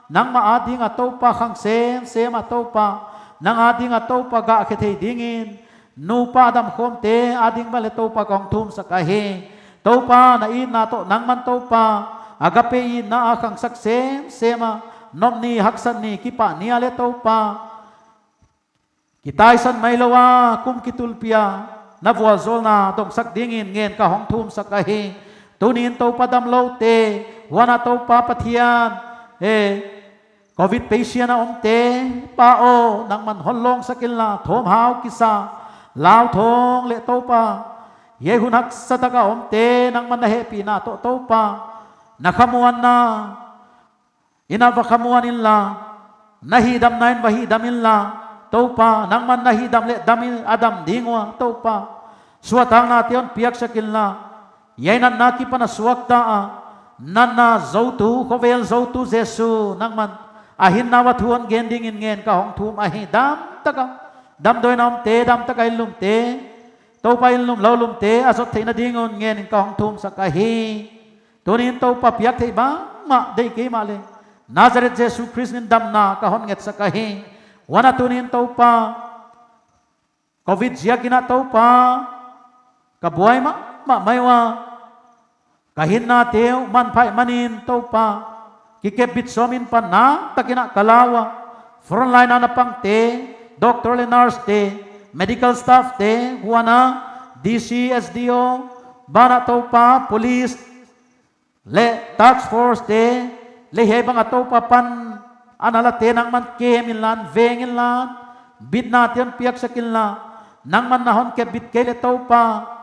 nangmah ading a Toupa khang semsem a Toupa, nang ading a Toupa gah khe thei dingin, nupa dam khawmte ading bang leng Toupa kong thumsak ahi. Toupa na itna toh nangman Toupa, agape itna a khangsak semsem a, nopni haksatni kipahni a leng Toupa, kitaisan mailou a, kum kitulpi a, na vualzawlna dongsak dingin ngen ka hong thumsak ahi. Tuni'n Toupa damloute, huan a Toupa Pathian, eh, covid patient a omte, Pa aw, nangman hon lawngsak inla, thawmhau kisa, lauthawng leh Toupa, hiai hun haksa tak a omte, nangman na hehpihna toh Toupa, na khamuanna in a va khamuan inla, na hihdamna in va hihdam inla, Toupa, nangman na hihdam leh dam in a dam ding ua, Toupa, suahtaknate hon piaksak inla, hiai natna akipan a suakta a, natna zoutu, khovel zoutu Jesu, nangman a hinna uah thu hon gen dingin ngen ka hong thum ahi. Damtak a damdawi na omte, damtak a inn lumte, Toupa inn lum lou lumte a zot theihna ding un ngenin ka hong thumsak ahi. Tuni'n Toupa piak theih bangmah deih kei mahleh, Nazareth Jesu Khrist min damna ka hon ngetsak ahi. Huan a tuni'n Toupa, covid ziakin a Toupa, ka buai mahmah mai ua, ka hinnate uh manpha ahihmanin Toupa, kikepbit sawm in pan naktakin a ka lau a, frontline a na pangte, doctor leh nurse te, medical staff te, huan a D C, S D O, banah Toupa, police leh task force te, leh hiai bang a Toupa pan a na late nangman kem inla, veng inla, bitnate hon piaksak inla, nangman na hon kepbit kei leh Toupa,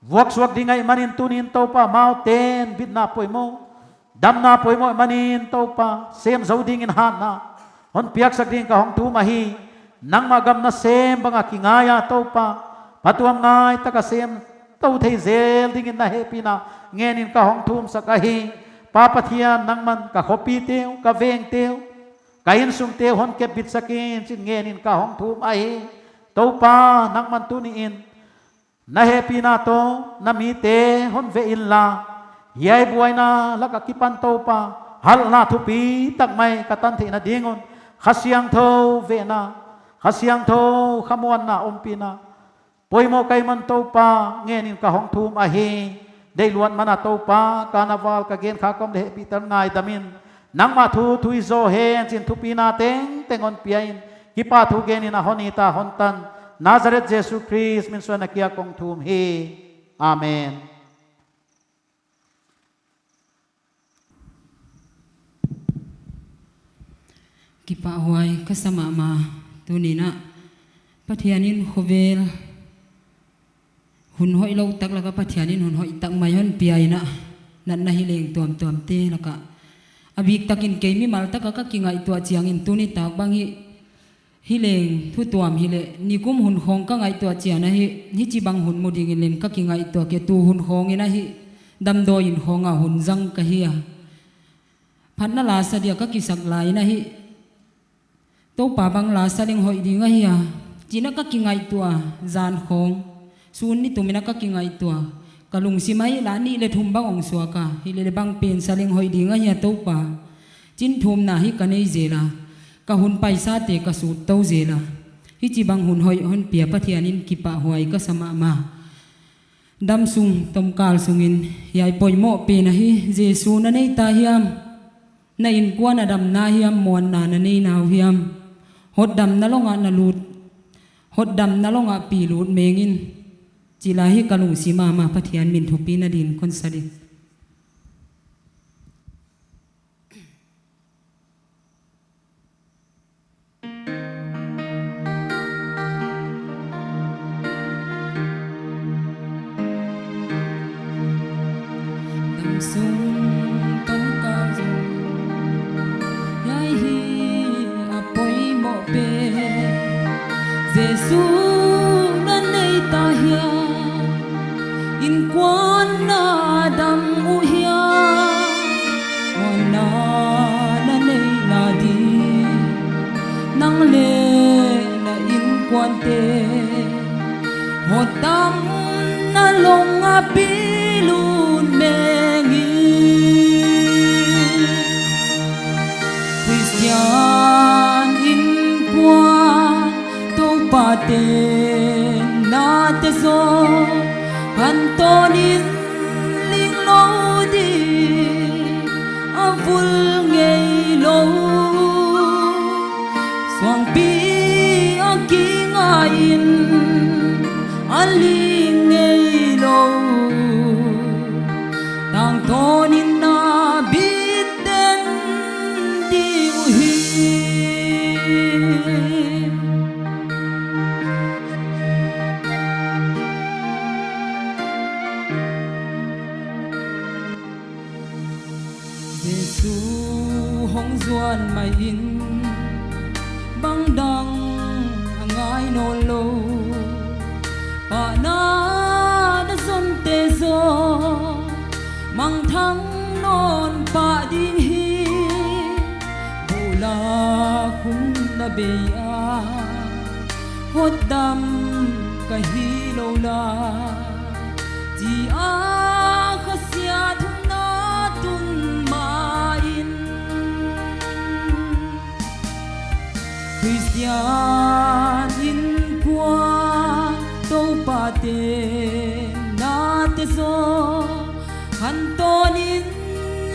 vuaksuak ding ahihmanin tuni'n Toupa amaute'n bitna poimoh, damna poimoh ahihmanin Toupa, sem zou dingin hatna hon piaksak dingin ka hong thum ahi. Nangmah gam nasem bang a kingai a Toupa, phatuamngai tak a sem tou thei zel dingin na hehpihna ngenin ka hong thumsak ahi. Pa Pathian, nangman ka khopite uh, ka vengte uh, ka insungte uh hon kepbitsak in chi'n ngenin ka hong thum ahi. Toupa, nangman tuni'n na hehpihna toh na mite hon ve inla, hiai buaina lak akipan Toupa, halhna thupitak mai ka tan theihna ding un, Kha Siangthou vehna, Kha Siangthou khamuanna ompihna poimoh ka hihman Toupa ngenin ka hong thum ahi. Deihluat man a Toupa, carnival ka gen kha kawm leh hehpihtak ngaidam in, nangmah thu thupi zaw hen chi'n thupina tengteng hon pia in, kipahthu genin a hon it a hon tan Nazareth Jesu Khrist min suan a kiang kong thum hi. Amen. Kipahhuai ka sa mahmah, tuni'n a Pathian in khovel hun hoihlou tak lak a Pathian in hun hoihtak mai hon pia in a, natna hileng tuamtuamte lak a, a biktakin kei mimal tak a ka kingaihtuah chiangin tuni tak bang hi, hileng thu tuam hileh, nikum hun khawng ka ngaihtuah chiang ahi, hichibang hun mu dingin leng ka kingaihtuah kei, tu hun khawng in ahi, damdawi inn khawng a hun zang ka hi a. Phatna la sa dia ka kisak lai in ahi, Toupa bang la sa leng hoih ding ahia, chi'n a ka kingaihtuah, zan khawng, sun ni tum in a ka kingaihtuah, ka lungsim ah lah nih leh thum bang hong suak a, hileh leh bangpen sa leng hoih ding ahia Toupa, chi'n thumna hi ka nei zel a, ka hun paisate ka sut tou zel a, hichibang hun hoih hon pia Pathian in kipahhuai ka sa mahmah. Damsung tomkal sungin hiai poimoh pen ahi, Jesu na nei ta hiam? Na innkuan a damna hiam, muanna na nei nau hiam? Hotdamna long ah na lut, hotdamna long ah pi lut meng in, chi la hi ka lungsim ah mah Pathian min thupina dingin kon sa ding. Damsung tomkal sung, hiai hi a poimoh pen, Jesu nan leh na innkuante hotdamna long a pilun meng in. Khristian innkuan Toupa tenna te zaw khantawn in ling lou ding a vul ngei lou. Suangpi a kinga in a ling ngei lou. Tangtawn in a bit den ding uhi. Jesu hong zuan mai in bang dang a ngai nawn lou. Pahna na zon te zaw mangthang nawn pah ding hi. Bula khum na bei a hotdam ka hi lou lai, chi a khasiat hun na tun ma in. Khristian innkuan Toupa tenna te zaw khantawn in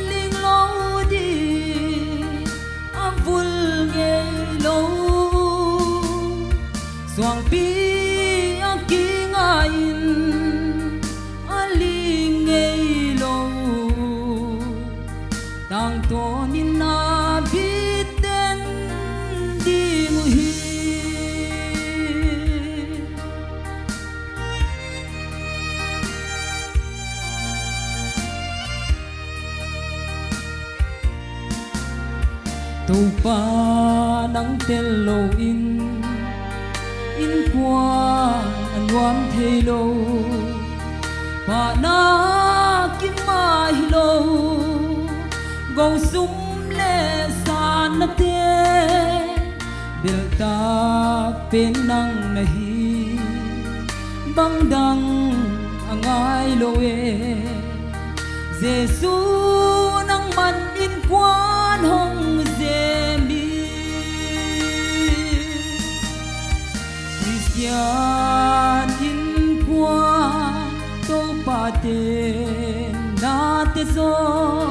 ling lou ding a vul ngei lou. Suangpi a kinga in a ling ngei lou. Tangtawn in a bit den ding uhi. Toupa nang tel lou in innkuan a nuam thei lou. Pahna kimai lou, gou sum leh san na te beltak pen nang na hi. Bang dang a ngai lou e, Jesu nangman innkuan hong zem in. Khristian innkuan Toupa tenna te zaw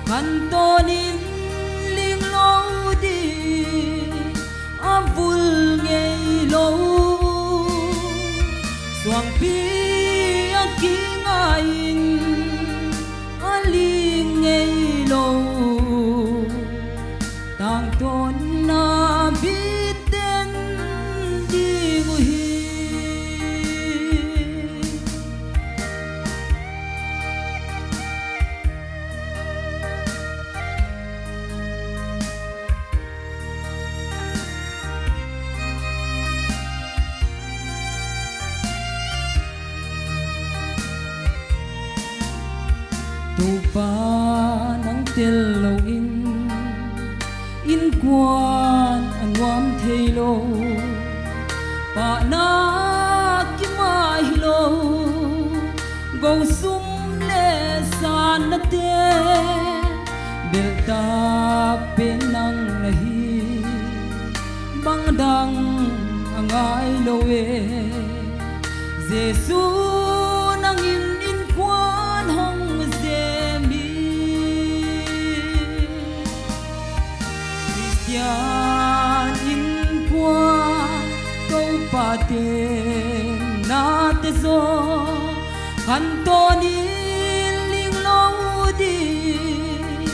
khantawn in ling lou ding a vul ngei lou. Suangpi a kinga in a ling ngei lou. Tangtawn in a bit den ding uhi. Toupa nang tel lou in innkuan a nuam thei lou. Pahna kimai lou, gou sum leh san na te beltak pen nang na hi. Bang dang a ngai lou e, Jesu nang in innkuan hong zem in. Khristian innkuan Toupa tenna te zaw khantawn in ling lou ding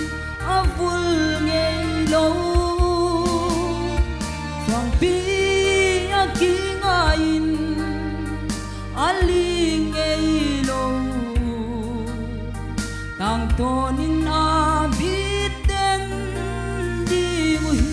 a vul ngei lou. Suangpi a kinga in a ling ngei lou. Tangtawn in a bit den ding uhi.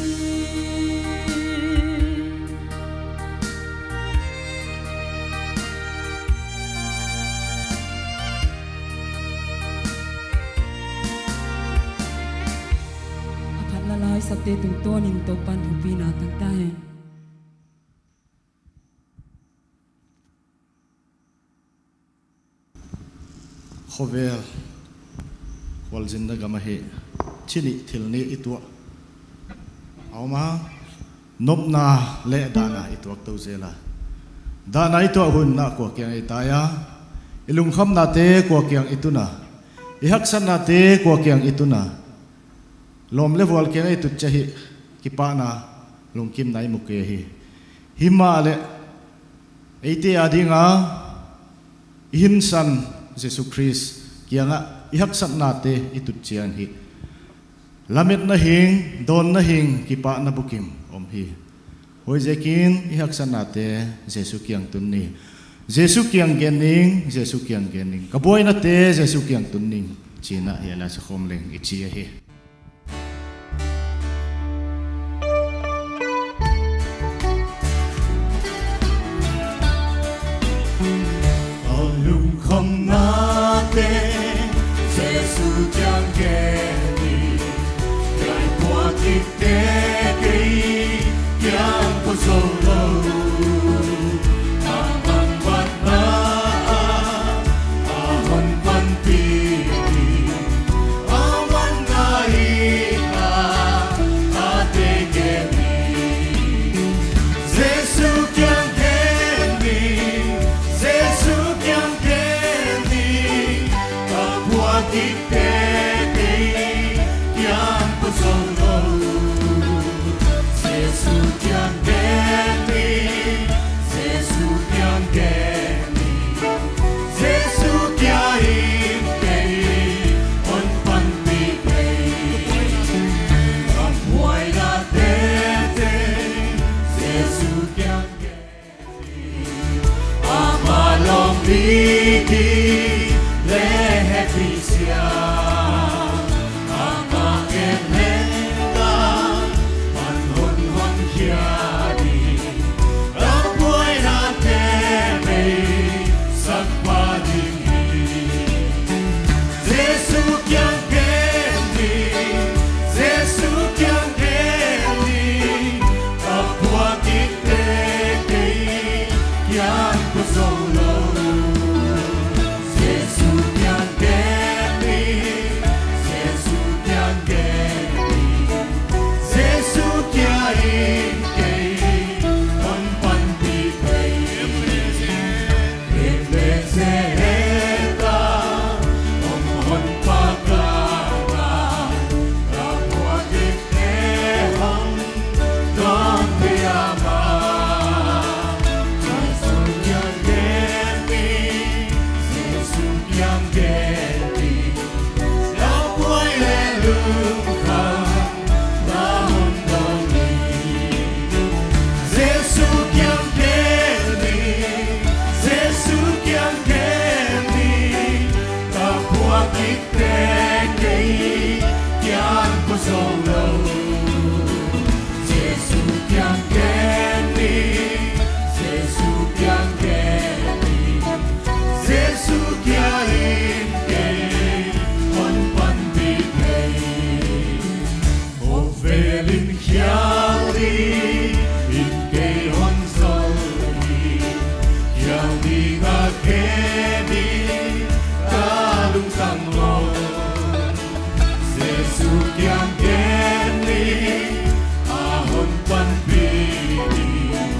A phatna lai sakte tungtawn in Toupan thupina tang ta hen. Khovel, khualzinna gam ahi, chi nih thil nih i tuah a om a, nopna leh dahna i tuak tou zel a. Dahna i tuah hun ah kua kiang i tai a, i lungkhamnate kua kiang i tun a, i haksatnate kua kiang i tun a, lawm leh vual kiang i tut chiang hi, kipahna, lungkimna i mu kei hi. Himahleh, eite ading a i hinsan Jesu Khrist kiang ah i haksatnate i tut chiang hi, lametna hing, dawnna hing, kipahna bukim om hi. Huaiziakin i haksatnate Jesu kiang tun ni. Jesu kiang gen ning, Jesu kiang gen ning. Ka buainate Jesu kiang tun ning, chi'n hiai ah sakhawm leng i chi ahi. A lungkhamnate Jesu kiang gen ni, hiai puakgikte kei kiang pua zou lou. A mangbatna ah a hon panpih ding, a mangngilh ah a deih kei ni. Jesu kiang gen ni, Jesu kiang gen ni, ka puakgikte kei kiang pua zou lou. Jesu kiang gen ni, Jesu kiang gen ni, Jesu kiang in kei hon panpih ding, ka buainate Jesu kiang gen ni. Amah lawm bikte leh hehpihna, amah en leng ka pan hon honkhia ding, ka buainate bei sak pah ding hi. Jesu kiang gen ni, Jesu kiang gen ni, ka puakgikte kei kiang pua zou lou. Jesu kiang gen ni, Jesu kiang gen ni, Jesu kiang in kei hon panpih ding. Himhim leh zehta om hon pakaina, ka puakgikte hong dong pia mah. Jesu kiang gen ni, Jesu kiang gen ni, ka buai leh lungkham na hon dong ni. Jesu kiang gen ni, Jesu kiang gen ni, ka puakgikte kei kiang pua zou lou. Jesu kiang gen ni, Jesu kiang gen ni, Jesu kiang in kei hon panpih ding. Khovel in khial dingin kei hon zol hi, khial ding a kei di ka lungtang lou. Jesu kiang gen ni, a hon panpih ding,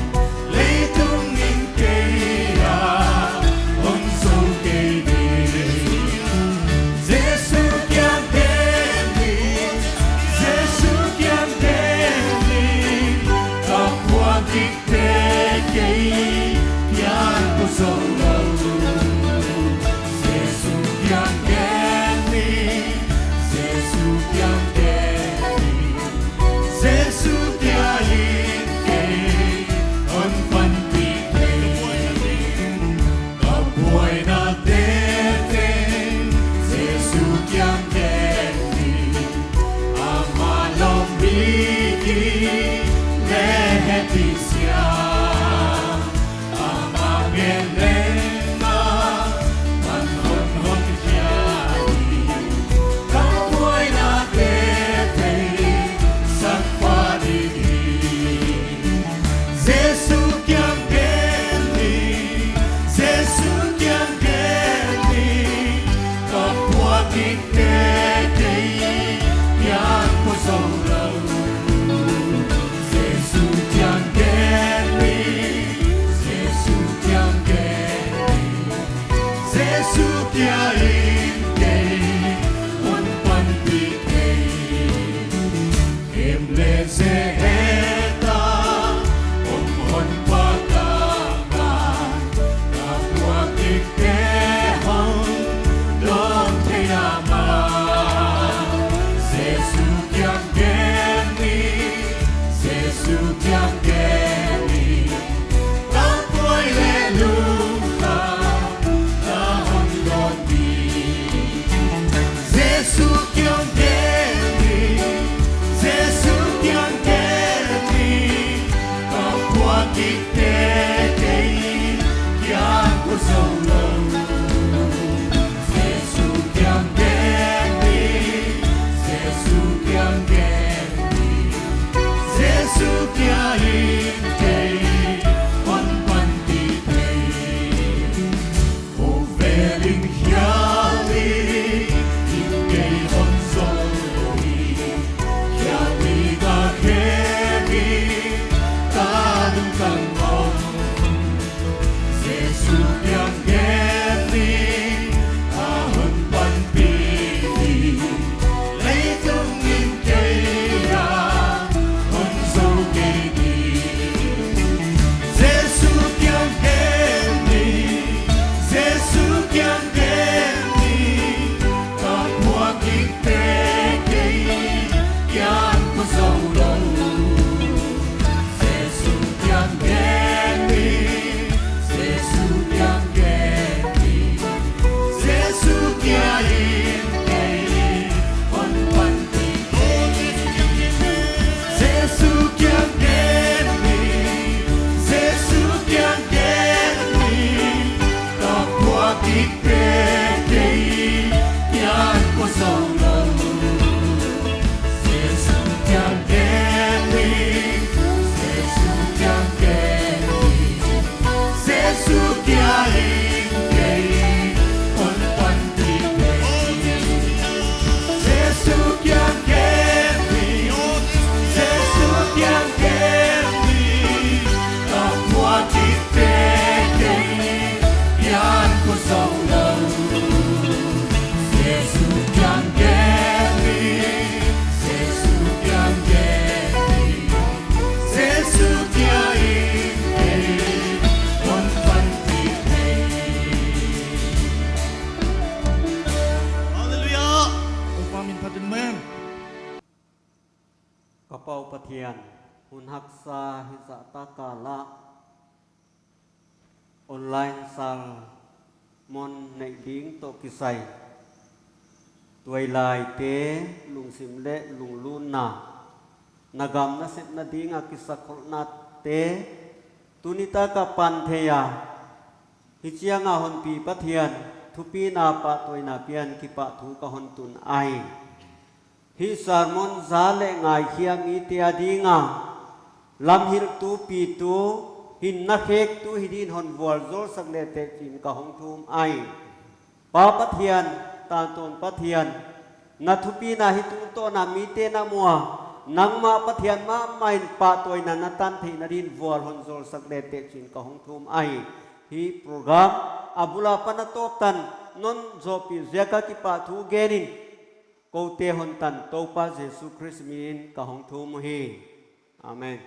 leitung in kei a hon zou kei ding. Jesu kiang gen ni, Jesu kiang gen ni, ka puakgikte kei kiang pua zou lou. Jesu kiang gen ni, Jesu kiang gen ni, Jesu kiang in kei hon panpih ding. Ka buainate teng Jesu kiang gen ni, amah lawm bikte leh hehpihna, amah en leng ka pan hon honkhia ding, ka buainate sak pah ding hi. Jesu kiang gen ni, Jesu kiang gen ni, Halleluiah. Toupa min phat in mem. Ka Pa u Pathian, hun haksa hizah taka lah online sermon neih ding toh kisai, tuailaite lungsim leh lunglutna, na gam nasepna dinga kisakholhnate, tuni taka pan thei a, hichianga honpi Pathian, thupina pahtawina pian kipahthu ka hon tun ahi. Hih sermon za leh ngaikhiak mite adinga lamhilhtu, pitu, hinna khektu hi din hon vualzawlsak leh teh chi'n ka hong thum ahi. Pa Pathian, tantawn Pathian, na thupina hi tungtawna mite na mu a, nangmah Pathian mahmah in pahtawina na tan theihna din vual hon zawlsak leh teh chi'n ka hong thum ahi. Hih program a bul apan a tawp tan non zohpih ziaka kipahthu gen in, koute hon tan Toupa Jesu Khrist min in ka hong thum uhi. Amen.